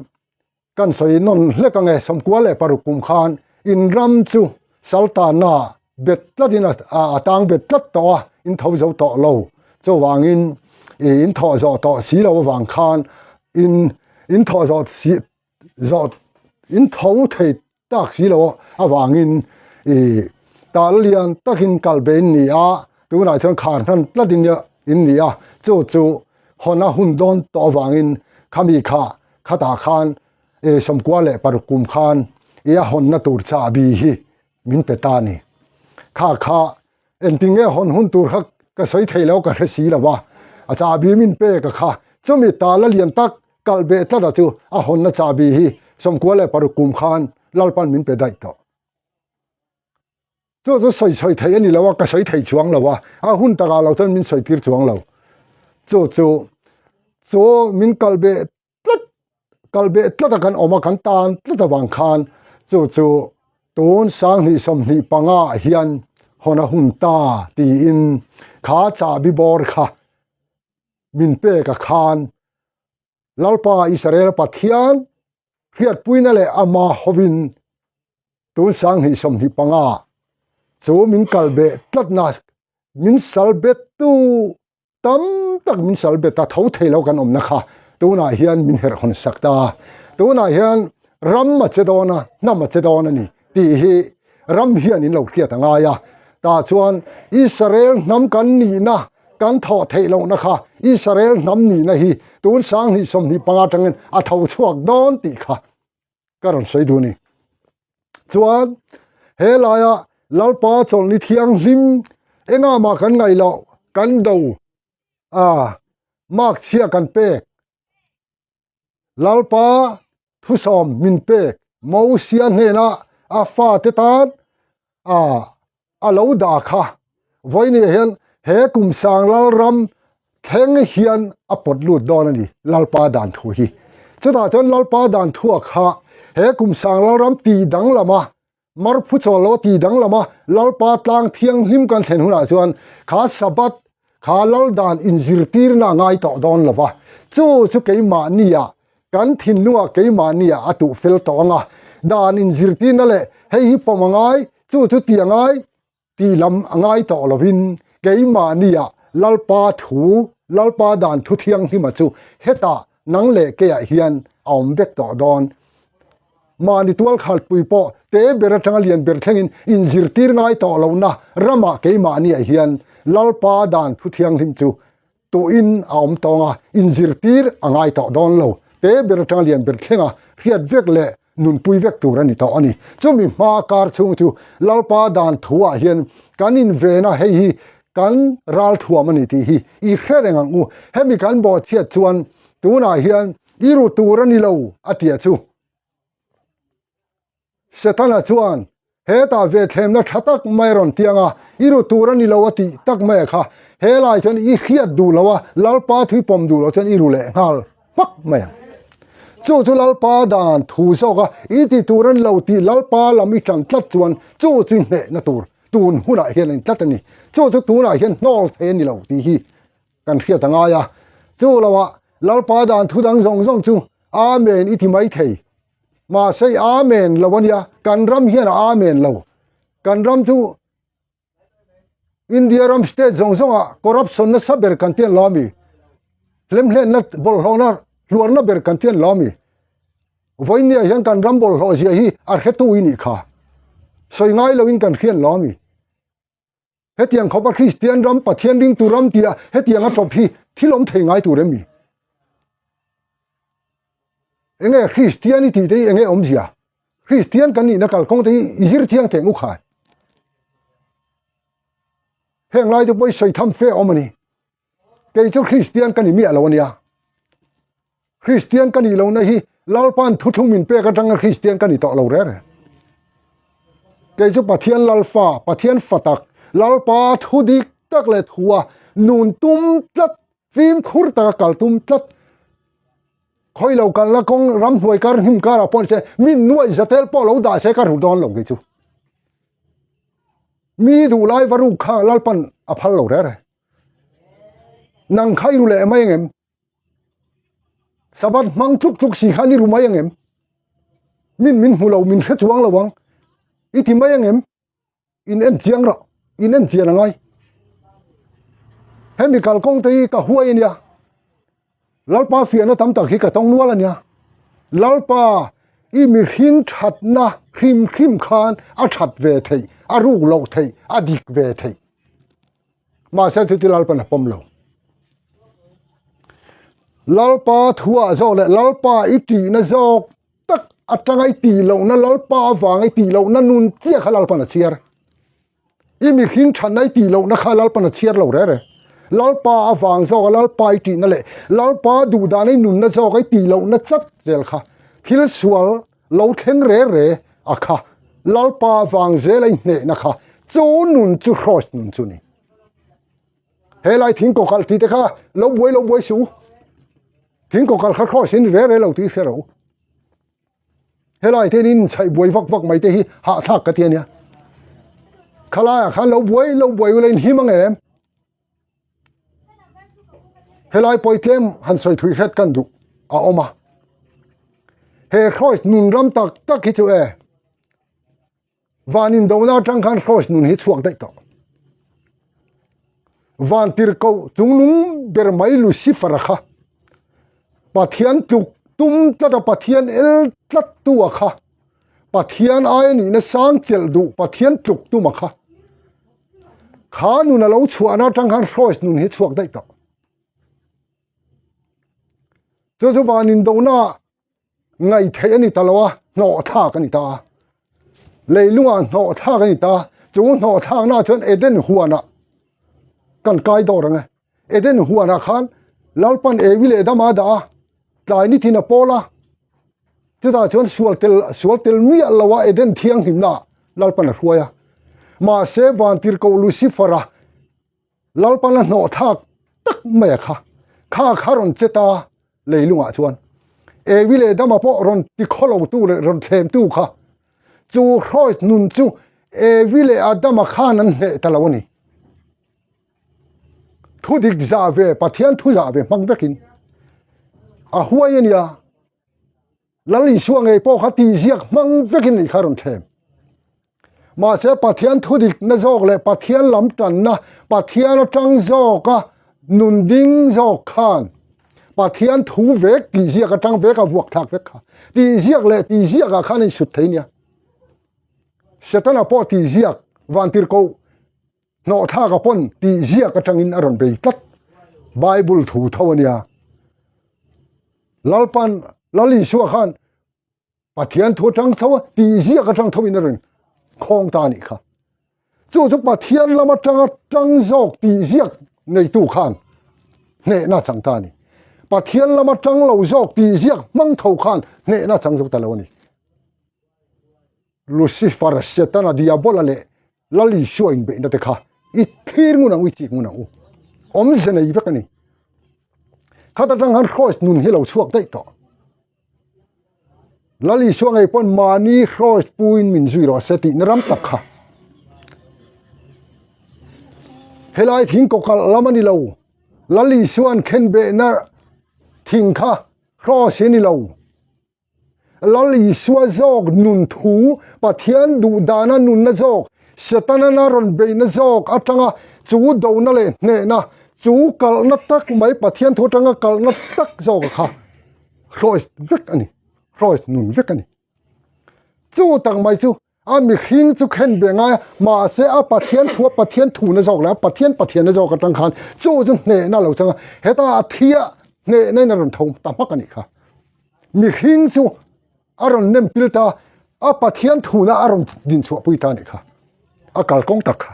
Kan sawi nawn hlek ang e, 96 kum khan in ram chu Saltana bet tlatin a tang bet tlat tawh a, in tho zo tawh lo. Chuvangin in thawh zawh tawh si lo avang khan in in thawh zawh si zawh in tho thei tak si lo avangin i tal lian takin kal be in ni a, tunah chuan khar hnan tlatin in ni a, chu chu hawn a hun dawn tawh avangin khami kha khatah khan e 96 kum khan i a hawnna tur chahbi hi min pe ta a ni. Kha kha Engtin nge hawn hun tur kha ka sawi thei lo ka hre si lo va, a chahbi min pek a kha. Chumi tala lian tak kalh beh tlat a chu a hawnna chahbi hi 96 kum khan Lalpan min pe daih tawh. Chu chu sawi sawi thei a ni lo a, ka sawi thei chuang lo a, a hun takah lo chuan min sawi tir chuang lo. Chu chu chu min kalh beh tlat kal beh tlat a kan awm a kan tan tlat avang khan chu chu tun 2025 ah hian hawn a hun ta tiin kha chahbi bawr kha min pek a khan Lalpa Israel Pathian hriatpuina leh ama hovin tun 2025 chu min kal beh tlatna min sal bet tu Tam tak min sal bet a, tho thei lo kan awmna kha tunah hian min herh hawn sak ta a, tunah hian ram a che dawn a, hnam a che dawn a ni tih hi ram hian in lo hriat a ngai a, tah chuan Israel hnam kan nihna kan thawh theih lohna kha Israel hnam nihna hi tun 2025 atangin a tho chhuak dawn tih kha ka rawn sawi duh a ni. Chuan he laia Lalpa chawlhni thianghlim engah mah kan ngaih loh kan do a mark chhia kan pek Lalpa thusawm min pek Mosia hnena a fate tan a a lo dah kha vawinia hian he kum sang lal ram thleng hian a pawt lut dawn a ni Lalpa dan thu hi. Chutah chuan Lalpa dan thua kha he kum sang lal ram ti danglam a, mar phu chawl lo ti danglam a, Lalpa tlang thianghlim kan thlen hunah chuan kha Sabbath kha lal dan inzirtirna a ngai tawh dawn lo va, chu chu keimahnia Kan thinlungah keimahniah a tuh fel tawh ang a, dan inzirtirna leh hei hi pawm a ngai, chu chu ti a ngai tih lam a ngai tawh lovin keimahniah Lalpa thu, Lalpa dan thu thianghlima chu hetah nang leh keiah hian a awm vek tawh dawn. Mahni tualkhalpui pawh te ber atanga lian ber thlengin inzirtir ngai tawh lohna ramah keimahniah hian Lalpa dan thu thianghlim chu Tuin a awm tawng a, inzirtir a ngai tawh dawn lo. Te ber atanga lian ber thlenga hriat vek leh nunpui vek tur a ni tawh a ni. Chumi hma kar chhung chu Lalpa dan thuah hian kan inven a, hei hi kan ral thuam a ni tih hi i hre reng ang u. Hemi kan bawhchhiat chuan tunah hian i ru tur a ni lo a tia chu. Setana chuan, Hetah ve thlemna tha tak mai a rawn tiang a, i ru tur a ni lo a tih tak mai a kha. He lai chuan i hriat duh lo a, Lalpa thui pawm duh lo chuan i ru leh nghal hmak mai ang. Chu chu Lalpa dan thu zawk a, i ti tur a ni lo tih Lalpa lam i tan tlat chuan chu chu i hnehna tur tun hunah hian a ni tlat a ni. Chu chu tunah hian hnawl thei a ni lo tih hi. kan hriat a ngai a. Chu loah Lalpa dan thu dang zawng zawng chu Amen i ti mai thei. Mahse Amen lo a nia, kan ram hian a Amen lo. Kan ram chu India ram state zawng zawngah corruption nasa ber kan tian lo ami? Hlemhlenna bawlhhlawhna hluarna ber kan tian lo ami? Vawinia hian kan ram bawlhhlawh zia hi a hretu i nih kha. Sawi ngai loin kan hrian lo ami? Hetiang khawpa Kristian ram Pathian ringtu ram tia hetiang a tawp hi thil awm thei ngai tur em mi? Enge Kristian i tih te hi enge awmzia? Kristian kan nihna kalkawng te hi i zir chiang teh ngu khai. Heng lai te pawh i sawi tham fe awm a ni. Kei chu Kristian ka ni miah lo a nia. Kristian ka nih lohna hi Lalpa'n thuthlung min pek atanga Kristian ka ni tawh lo reng reng. Kei chu Pathian Lalfa, Pathian fa tak, Lalpa thu dik tak leh thua nun tum tlat, fimkhur taka kal tum tlat, khawi lo kalna kawng ramhnuai kar hnim karah pawh ni se, min nuaih zatel pawh lo dah se ka ru dawn lo kei chu. Mi duhlai va ruk kha Lalpa'n a phal lo reng reng. Nang kha i ru leh mai angem? Sabbath hmang tluk tluk si khan i ru mai angem? Min min hmu lo, min hre chuang lo ang. I ti mai angem? In en chiang rawh, in en chian angai. Hemi kalkawng te hi ka huai ania. Lalpa fiahna tam tak hi ka tawng nual ania. Lalpa, i mihring thatna hrim hrim khan a that ve theih, a ruk loh theih, a dik ve theih. Mahse chu chu Lalpan a pawm lo. Lalpa thuah zawk leh Lalpa i tihna zawk tak atanga i tih lohna Lalpa avanga i tih lohna nun chiah kha Lalpan a chhiar. I mihring thatna i tih lohna kha Lalpan a chhiar lo rere. Lalpa avang zawka Lalpa i tihna leh Lalpa duhdana i nunna zawka i tih lohna chat zel kha thil sual lo thleng re re a kha Lalpa vang zel a inhnehna kha chu nun chu hrawt nun chu ni. He lai thing kawkalh tih te kha lo buai lo buai suh u. Thing kawkalh kha hrawt in re re lo tih hre ro. He lai te in chhaih buai vak vak mai te hi hahthlak ka ti ania. Khalaiah khan lo buai lo buai ula in him ang em? Helai pawi tlem han sawi thui hret kan duh a awm a. He Hrois nun ram tak tak hi chu e van indona atang khan Hrois nun hi chhuak daih tawh. Van tirhkoh chungnung ber mai Lucifer-a kha Pathian tluk tum tlat a Pathian el tlat tu a kha Pathian aia nihna sang chelh duh Pathian tluk tum a kha. Kha nun a lo chhuahna atang khan Hrois nun hi chhuak daih tawh. Chu chu van indona ngaih theih a ni ta lo a, hnawh thlak a ni ta a. Leilungah hnawh thlak a ni ta a, chu hnawh thlakna chuan Eden huanah kan kai dawr ang e. Eden huanah khan Lalpan Evi leh Adama a dah a, tlai ni thin a pawl a, chutah chuan sual tel sual tel miah lo a Eden thianghlimna ah Lalpan a hruai a. Mahse Vantirhkoh Lucifer-a Lalpan a hnawh thlak tak mai a kha, kha kha rawn che ta leilungah chuan Evi leh Adama pawh rawn ti khawlo tu leh rawn thlem tu kha chu hrawi nun chu Evi leh Adama khan an hneh ta lo a ni. Thu dik zah ve, Pathian thu zah ve hmang vekin a huai a nia. Lal Isua ngei pawh kha tihziak hmang vekin nih kha rawn thlem. Mahse Pathian thu dikna zawk leh Pathian lam tanna, Pathian atang zawka nun ding zawk khan Pathian thu vek tihziak atang vek a vuak thlak vek kha. Tihziak leh tihziakah khan a insut thei nia. Setana pawh tihziak vantirhkoh Hnawhthlaka pawn tih ziak atangin a rawn bei tlat. Bible thu tho a nia. Lalpan, Lal Isua khan Pathian thu atang tho a, tih ziak atang tho in a rawn khawng ta a nih kha. Chu chu Pathian lam atanga tang zawk tih ziak neitu khan hnehna chang ta a ni. Pathian lama tang lo zawk tih ziak hmang tho khan hnehna chang zawk ta lo a ni. Lucifer, Setana, Diabola leh Lal Isua inbeihna te kha i thlir ngun ang u, i chik ngun ang u. Awmze nei vek a ni. Khat atang khan Hrois nun hi lo chhuak daih tawh. Lal Isua ngei pawn mahni Hrois puin min zui rawh se tihna ram tak kha. Helai thing kawkalh lam a ni lo. Lal Isua'n khenbehna thing kha cross hi a ni lo. Lal Isua zawk nun thu, Pathian duh dana nunna zawk, Setana a rawn beihna zawk atanga chu dona leh hnehna, chu kalhna tak mai Pathian thu atanga kalhna tak zawk kha cross vek a ni, cross nun vek a ni. Chu tak mai chu a mihring chu khen ve ngai a, mahse a Pathian thu a Pathian thuna zawk leh a Pathian Pathianna zawk atang khan chu chu hnehna a lo chang a, heta a thi a hnehna in a rawn tho ta hmak a nih kha. Mihring chu a rawn nem pil ta a, Pathian thuna a rawn din chhuah pui ta a nih kha, a kalkawng tak kha.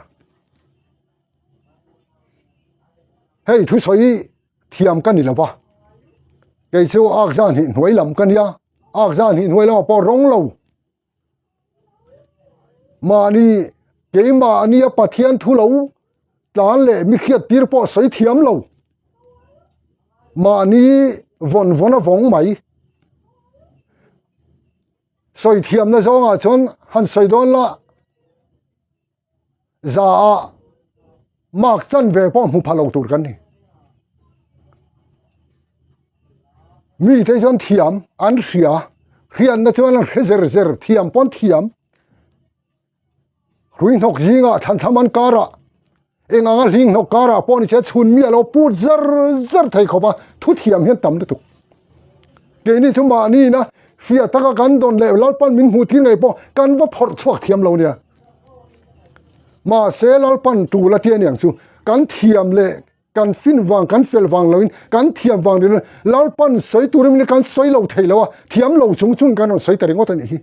Hei thusawi thiam ka ni lo va, kei chu ak zan hnih hnuai lam ka nia, ak zan hnih hnuai lamah pawh rawng lo. Mahni keimahnia Pathian thu lo tlan leh mi hriat tir pawh sawi thiam lo. Mahni vawn vawn a vawng mai. Sawi thiamna zawngah chuan han sawi dawn la. Za ah mark chanve pawh hmu pha lo tur kan ni. Mi te chuan thiam an hria, hriatna chuan an hre zer zer, thiam pawn thiam. Hrui hnawk zingah thlan thlam an karah eng anga hling hnawk karah pawh ni se chhun mi a lo put zar zar thei khawp a, thu thiam hian tam lutuk. Keini chu mahniin a fiah taka kan dawn leh Lalpan min hmuh thil ngei pawh kan va phawrh chhuak thiam lo nia. Mahse Lalpan tul a tia niang chu kan thiam leh kan fin vang kan fel vang loin kan thiam vang ni Lalpan sawi turin min kan sawi lo thei lo a, thiam lo chung chung kan rawn sawi ta ringawt a nih hi.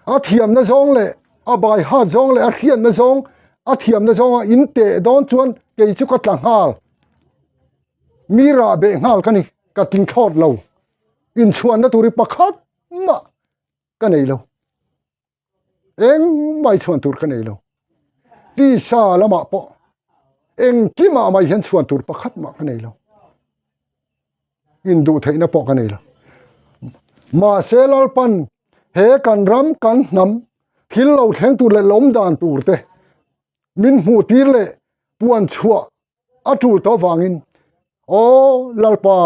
A thiamna zawng leh a bai hat zawng leh a hriatna zawng a thiamna zawnga in teh dawn chuan kei chu ka tla nghal. Mi rah beh nghal ka ni, ka ting thlawt lo. Inchhuanna tur hi pakhat mah ka nei lo. Engmah i chhuan tur ka nei lo. Tisa lamah pawh engkimah mai hian chhuan tur pakhat mah ka nei lo. Induh theihna pawh ka nei lo. Mahse Lalpan he kan ram kan hnam thil lo thleng tur leh lawm dan tur te min hmuh tir leh puan chhuah a tul tawh vangin aw Lalpa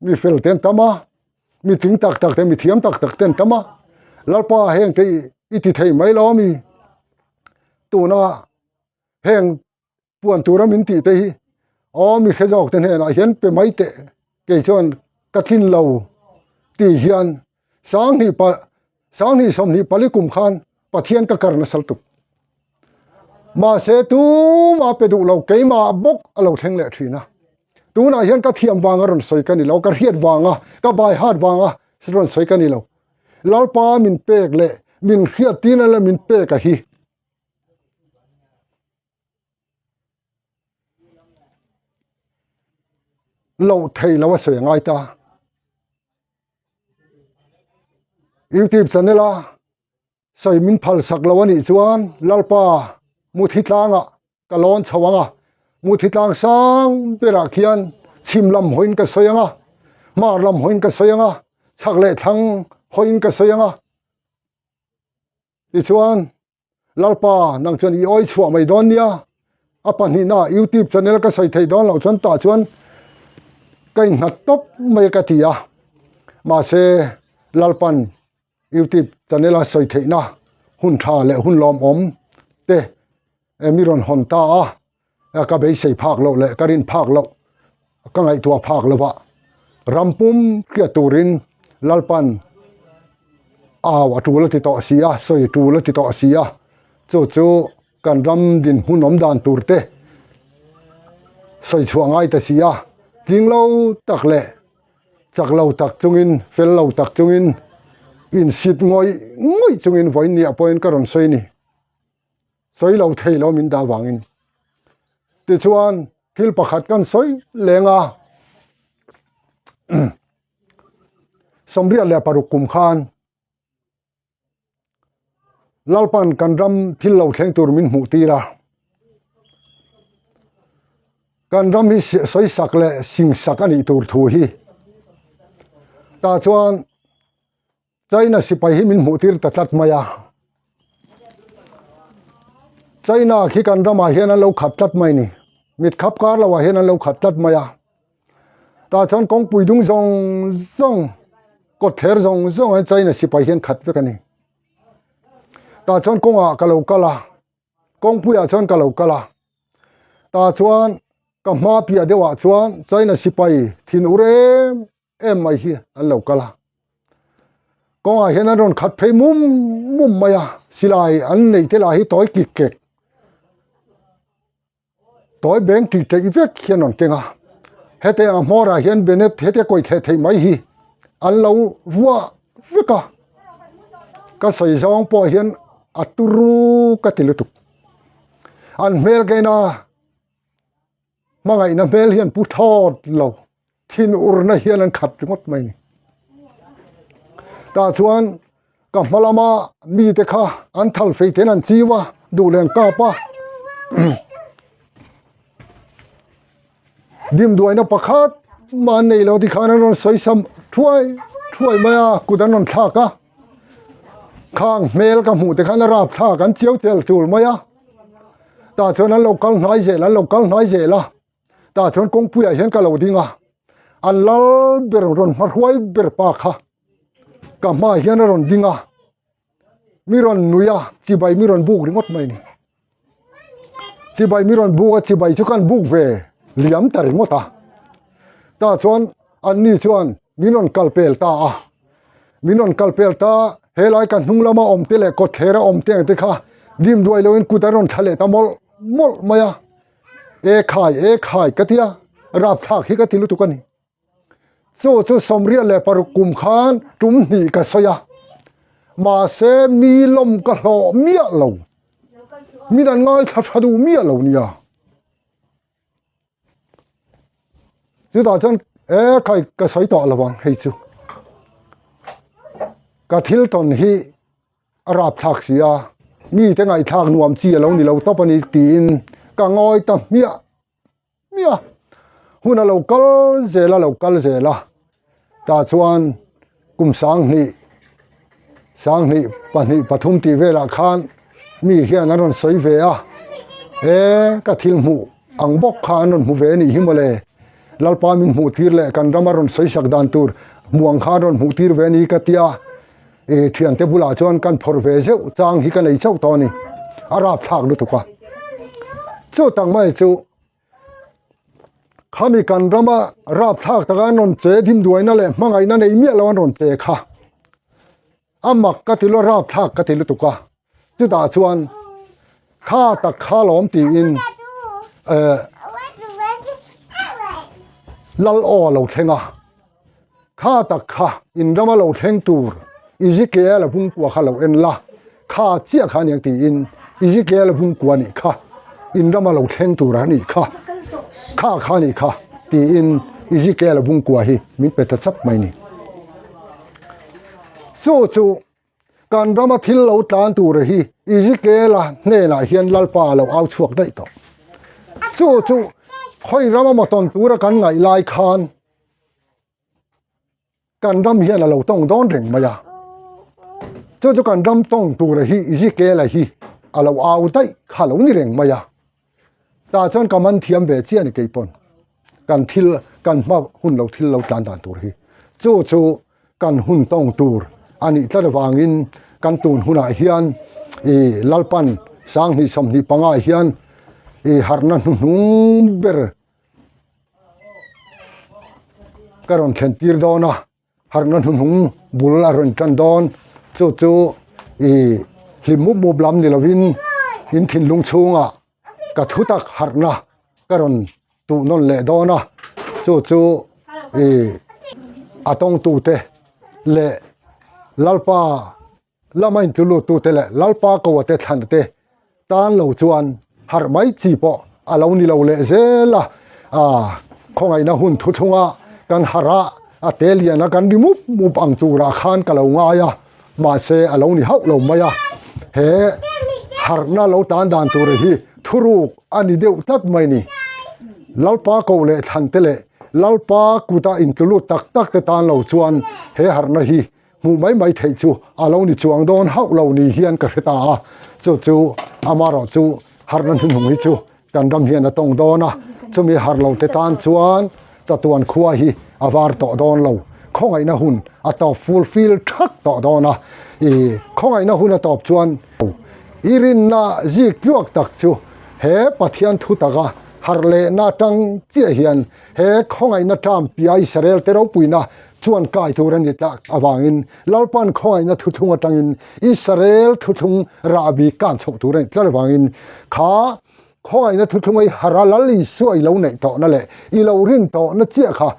Mi fel te an tam a, mi tling tak tak te, mi thiam tak tak te an tam a, Lalpa heng te i ti thei mai lo ami? Tuna heng puan tura min tih te hi aw mi hre zawk te hnenah hian pe mai teh kei chuan ka tlin lo tih hian sanghnih pa sanghnih sawmhnih pali kum khan Pathian ka kar nasal tuk. Mahse tumah pe duh lo keimah bawk a lo thleng leh thin a. Tunah hian ka thiam vanga rawn sawi ka ni lo, ka hriat vanga, ka bai hat vanga rawn sawi ka ni lo. Lalpa min pek leh min hriat tina leh min pek a hi. Loh thei lo a sawi a ngai ta. YouTube channel a sawi min phal sak lo a nih chuan Lalpa Muthi tlangah ka lawn chho ang a, Muthi tlang sang berah khian chhim lam hawiin ka sawi ang a, hmar lam hawiin ka sawi ang a, chhak leh thlang hawiin ka sawi ang a. Tichuan Lalpa nang chuan i awi chhuah mai dawn nia, a pahnihna YouTube channel ka sawi thei dawn loh chuan tah chuan ka innghat tawp mai ka ti a, mahse Lalpan YouTube channel a sawi theihna hun tha leh hun lawmawm te mi rawn hawn ta a, ka beisei phak loh leh ka rin phak loh ka ngaihtuah phak lova ram pum hriat turin Lalpan au a tul a ti tawh si a, sawi tul a ti tawh si a, chu chu kan ram dinhmun awm dan tur te sawi chhuah ngai ta si a, tling lo tak leh chak lo tak chungin fel lo tak chungin insit ngawih ngawih chungin vawiin ni ah pawhin ka rawn sawi ni. Sawi lo thei lo min dah vangin. Tichuan thil pakhat kan sawi leng a, 86 kum khan Lalpan kan ram thil lo thleng tur min hmuh tir a. Kan ram hi sawi sak leh sing sak a nih tur thu hi. Tah chuan China sipai hi min hmuh tir ta tlat mai a, China khi kan ramah hian an lo khat tlat mai ni. Mit khap kar lo ah hian an lo khat tlat mai a. Tah chuan kawngpui dung zawng zawng kawt thler zawng zawng ah hian China sipai hian khat vek a ni. Tah chuan kawngah ka lo kal a, kawngpuiah chuan ka lo kal a. Tah chuan ka hma piah deuhah chuan China sipai thin ur em em mai hi an lo kal a. Kawngah hian an rawn khat phei mum mum mai a, silai an neih te lah hi tawi kik kek. Tawi beng tih teih vek hian rawn keng a, hete ang hmawrah hian Bennett hete kawi thleh theih mai hi an lo vuah vek a, ka sawi zawng pawh hian a turu ka ti lutuk. An hmel ka en a, hmangaihna hmel hian pu thawt lo. Thinurna hian an khat ringawt mai ni. Tah chuan ka hma lama mite kha an thal fei ten an chiu a, duh leh an kap a. Dimduaina pakhat mah an nei lo tikhan an rawn sawi sam thuai thuai mai a, kut an rawn thlak a. Khang hmel ka hmuh te khan a rap thlak an chiau tel tul mai a. Tah chuan an lo kal hnai zel an lo kal hnai zel a. Tah chuan kawngpuiah hian ka lo ding a, an lal ber rawn hmahruai ber pa kha ka hmaah hian a rawn ding a, mi rawn nui a, chibai mi rawn buk ringawt mai a ni. Chibai mi rawn buk a, chibai chu kan buk ve liam ta ringawt a. Tah chuan anni chuan min rawn kal pel ta a, min rawn kal pel ta, helai ka hnung lama awm te leh kawtthler a awm te ang te kha dim duai loin kut an rawn thla leh ta mawlh mawlh mai a. E khai, e khai ka tia, rapthlak hi ka ti lutuk a ni. Chu chu 96 kum khan tum hnih ka sawi a, mahse mi lawm ka hlawh miah lo, min an ngaithla tha duh miah lo nia. Chutah chuan e khai ka sawi tawh lo ang hei chu, ka thil tawn hi A rapthlak si a, mite ngaihthlak nuam chi a lo ni lo tawp a ni tiin ka ngawi ta hmiah hmiah a. Hun a lo kal zel a lo kal zel a, tah chuan kum 2000, 2000, 2, 3 tih velah khan mi hian an rawn sawi ve a, e ka thil hmuh ang bawk kha an rawn hmu ve a nih hi mawle, Lalpa min hmuh tir leh kan rama rawn sawi sak dan tur hmuh ang kha an rawn hmuh tir ve a ni ka ti a. I thiante bulah chuan kan phawrh ve zeuh chang hi ka nei chauh tawh a ni. A rapthlak lutuk a. Chu tak mai chu khami kan rama rapthlak taka an rawn che dimduaina leh hmangaihna nei miah lo an rawn che kha. A mak ka ti lo rapthlak ka ti lutuk a. Chutah chuan kha tak kha lawm tiin eh lal aw a lo thleng a. Kha tak kha in rama lo thleng tur Ezekiel a bungkua kha lo en la, kha chiah kha aniang tiin Ezekiel a bungkua nih kha in rama lo thleng tur a nih kha, kha kha nih kha tiin Ezekiel a bungkua hi min pe ta chap mai ni. Chu chu kan rama thil lo tlan tur hi Ezekiel a hnenah hian Lalpa a lo au chhuak daih tawh. Chu chu khawi rama mawtawn tura kan ngaih lai khan Kan ram hian a lo tawng dawn reng mai a, chu chu kan ram tawng tura hi Ezekiel-a hi a lo au daih kha lo ni reng mai a, tah chuan ka man thiam ve chiah a ni kei pawn kan thil kan hma hun lo thil lo tlan dan tur hi chu chu kan hun tawng tur a nih tlat avangin kan tun hunah hian ih Lalpan 2025 ah hian ih harhna hnuhnung ber Ka rawn thlen tir dawn a, harhna hnuhnung bul a rawn tan dawn. Chu chu ih hlim mup mup lam ni lovin in thinlung chhungah ka thu tak harhna ka rawn tuh nawn leh dawn a. Chu chu ih a tawngtute leh Lalpa Lama intuluttute leh Lalpa Koate thlanate tan lo chuan harh mai chi pawh a lo ni lo leh zel a, khawngaihna hun thuthlunga kan harh a, a te liana kan ri mup mup ang turah khan ka lo ngai a, mahse a lo ni hauh lo mai a, he harhna lo tan dan tur hi thuruk a ni deuh tlat mai ni. Lalpa ko leh thlante leh Lalpa kuta intlulut tak tak te tan lo chuan he harhna hi Hmuh mai mai theih chu a lo ni chuang dawn hauh lo ni hian ka hre ta a, chu chu amarawh chu harhna hnuhnung hi chu. kan ram hian a tawng dawn a, chumi harh lo te tan chuan chatuan khua hi a var tawh dawn lo, khawngaihna hun a tawp fulfill thak tawh dawn a, i khawngaihna hun a tawp chuan i rinna zik tluak tak chu he Pathian thu taka harh lehna atang chiah hian he khawngaihna term pia Israel te ropuina chuan kai tur a ni tlak avangin Lalpan khawngaihna thuthlung atangin Israel thuthlung rahbi kan chhoh tur a nih tlat avangin kha khawngaihna thuthlung ei hara Lal Isua i lo neih tawhna leh i lo rin tawhna chiah kha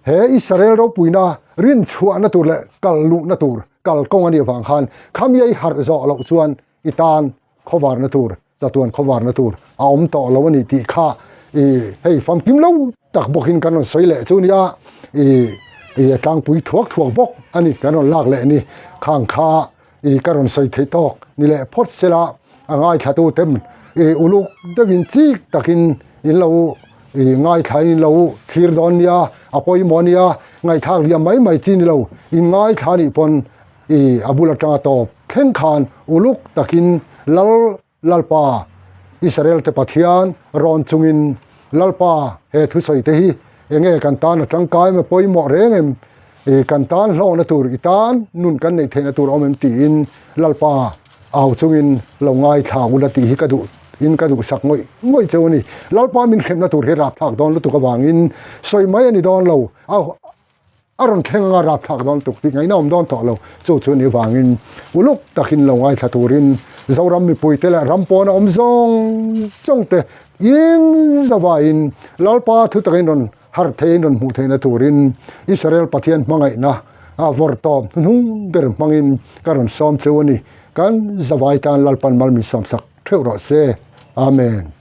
he Israel ropuina rin chhuahna tur leh kal luhna tur kal kawng a nih avang khan khami ei harh zawh loh chuan i tan khawvarna tur chatuan khawvarna tur a awm tawh lo a ni tih kha i hei famkim lo tak bawkin kan rawn sawi leh chu nia i i a tlangpui thuak thuak bawk a ni kan rawn lak leh ni khang kha i ka rawn sawi theih tawk ni leh phawt sela a ngaithla tu te i uluk deuhin chik takin in lo i ngaithla in lo thlir dawn nia a pawimawh nia ngaihthlak liam mai mai chi ni lo in ngaithla nih pawn I a bul atanga tawp thleng khan uluk takin Lal Lalpa, Israel te Pathian rawn chungin Lalpa he thusawi te hi enge kan tan a tangkai em a pawimawh reng em, i kan tan hlawkna tur i tan nun kan neih theihna tur a awm em tiin Lalpa au chungin lo ngaithla ula tih hi ka duh in ka duhsak ngawih ngawih cheu a ni. Lalpa min hremna tur hi rapthlak dawn lutuk avangin sawi mai a ni dawn lo. A rawn thleng anga rapthlak dawn tuk tih ngaihna awm dawn tawh lo. Chu chu ni vangin uluk takin lo ngaithla turin Zoram mipuite leh ram pawna awm zawng zawng te in zavaiin Lalpa thu takin rawn harh theiin rawn hmuh theihna turin Israel Pathian hmangaihna a vawrh tawp hnuhnung ber hmangin ka rawn sawm cheu a ni. Kan zavai tan Lalpan mal min sawmsak theuh rawh se. Amen.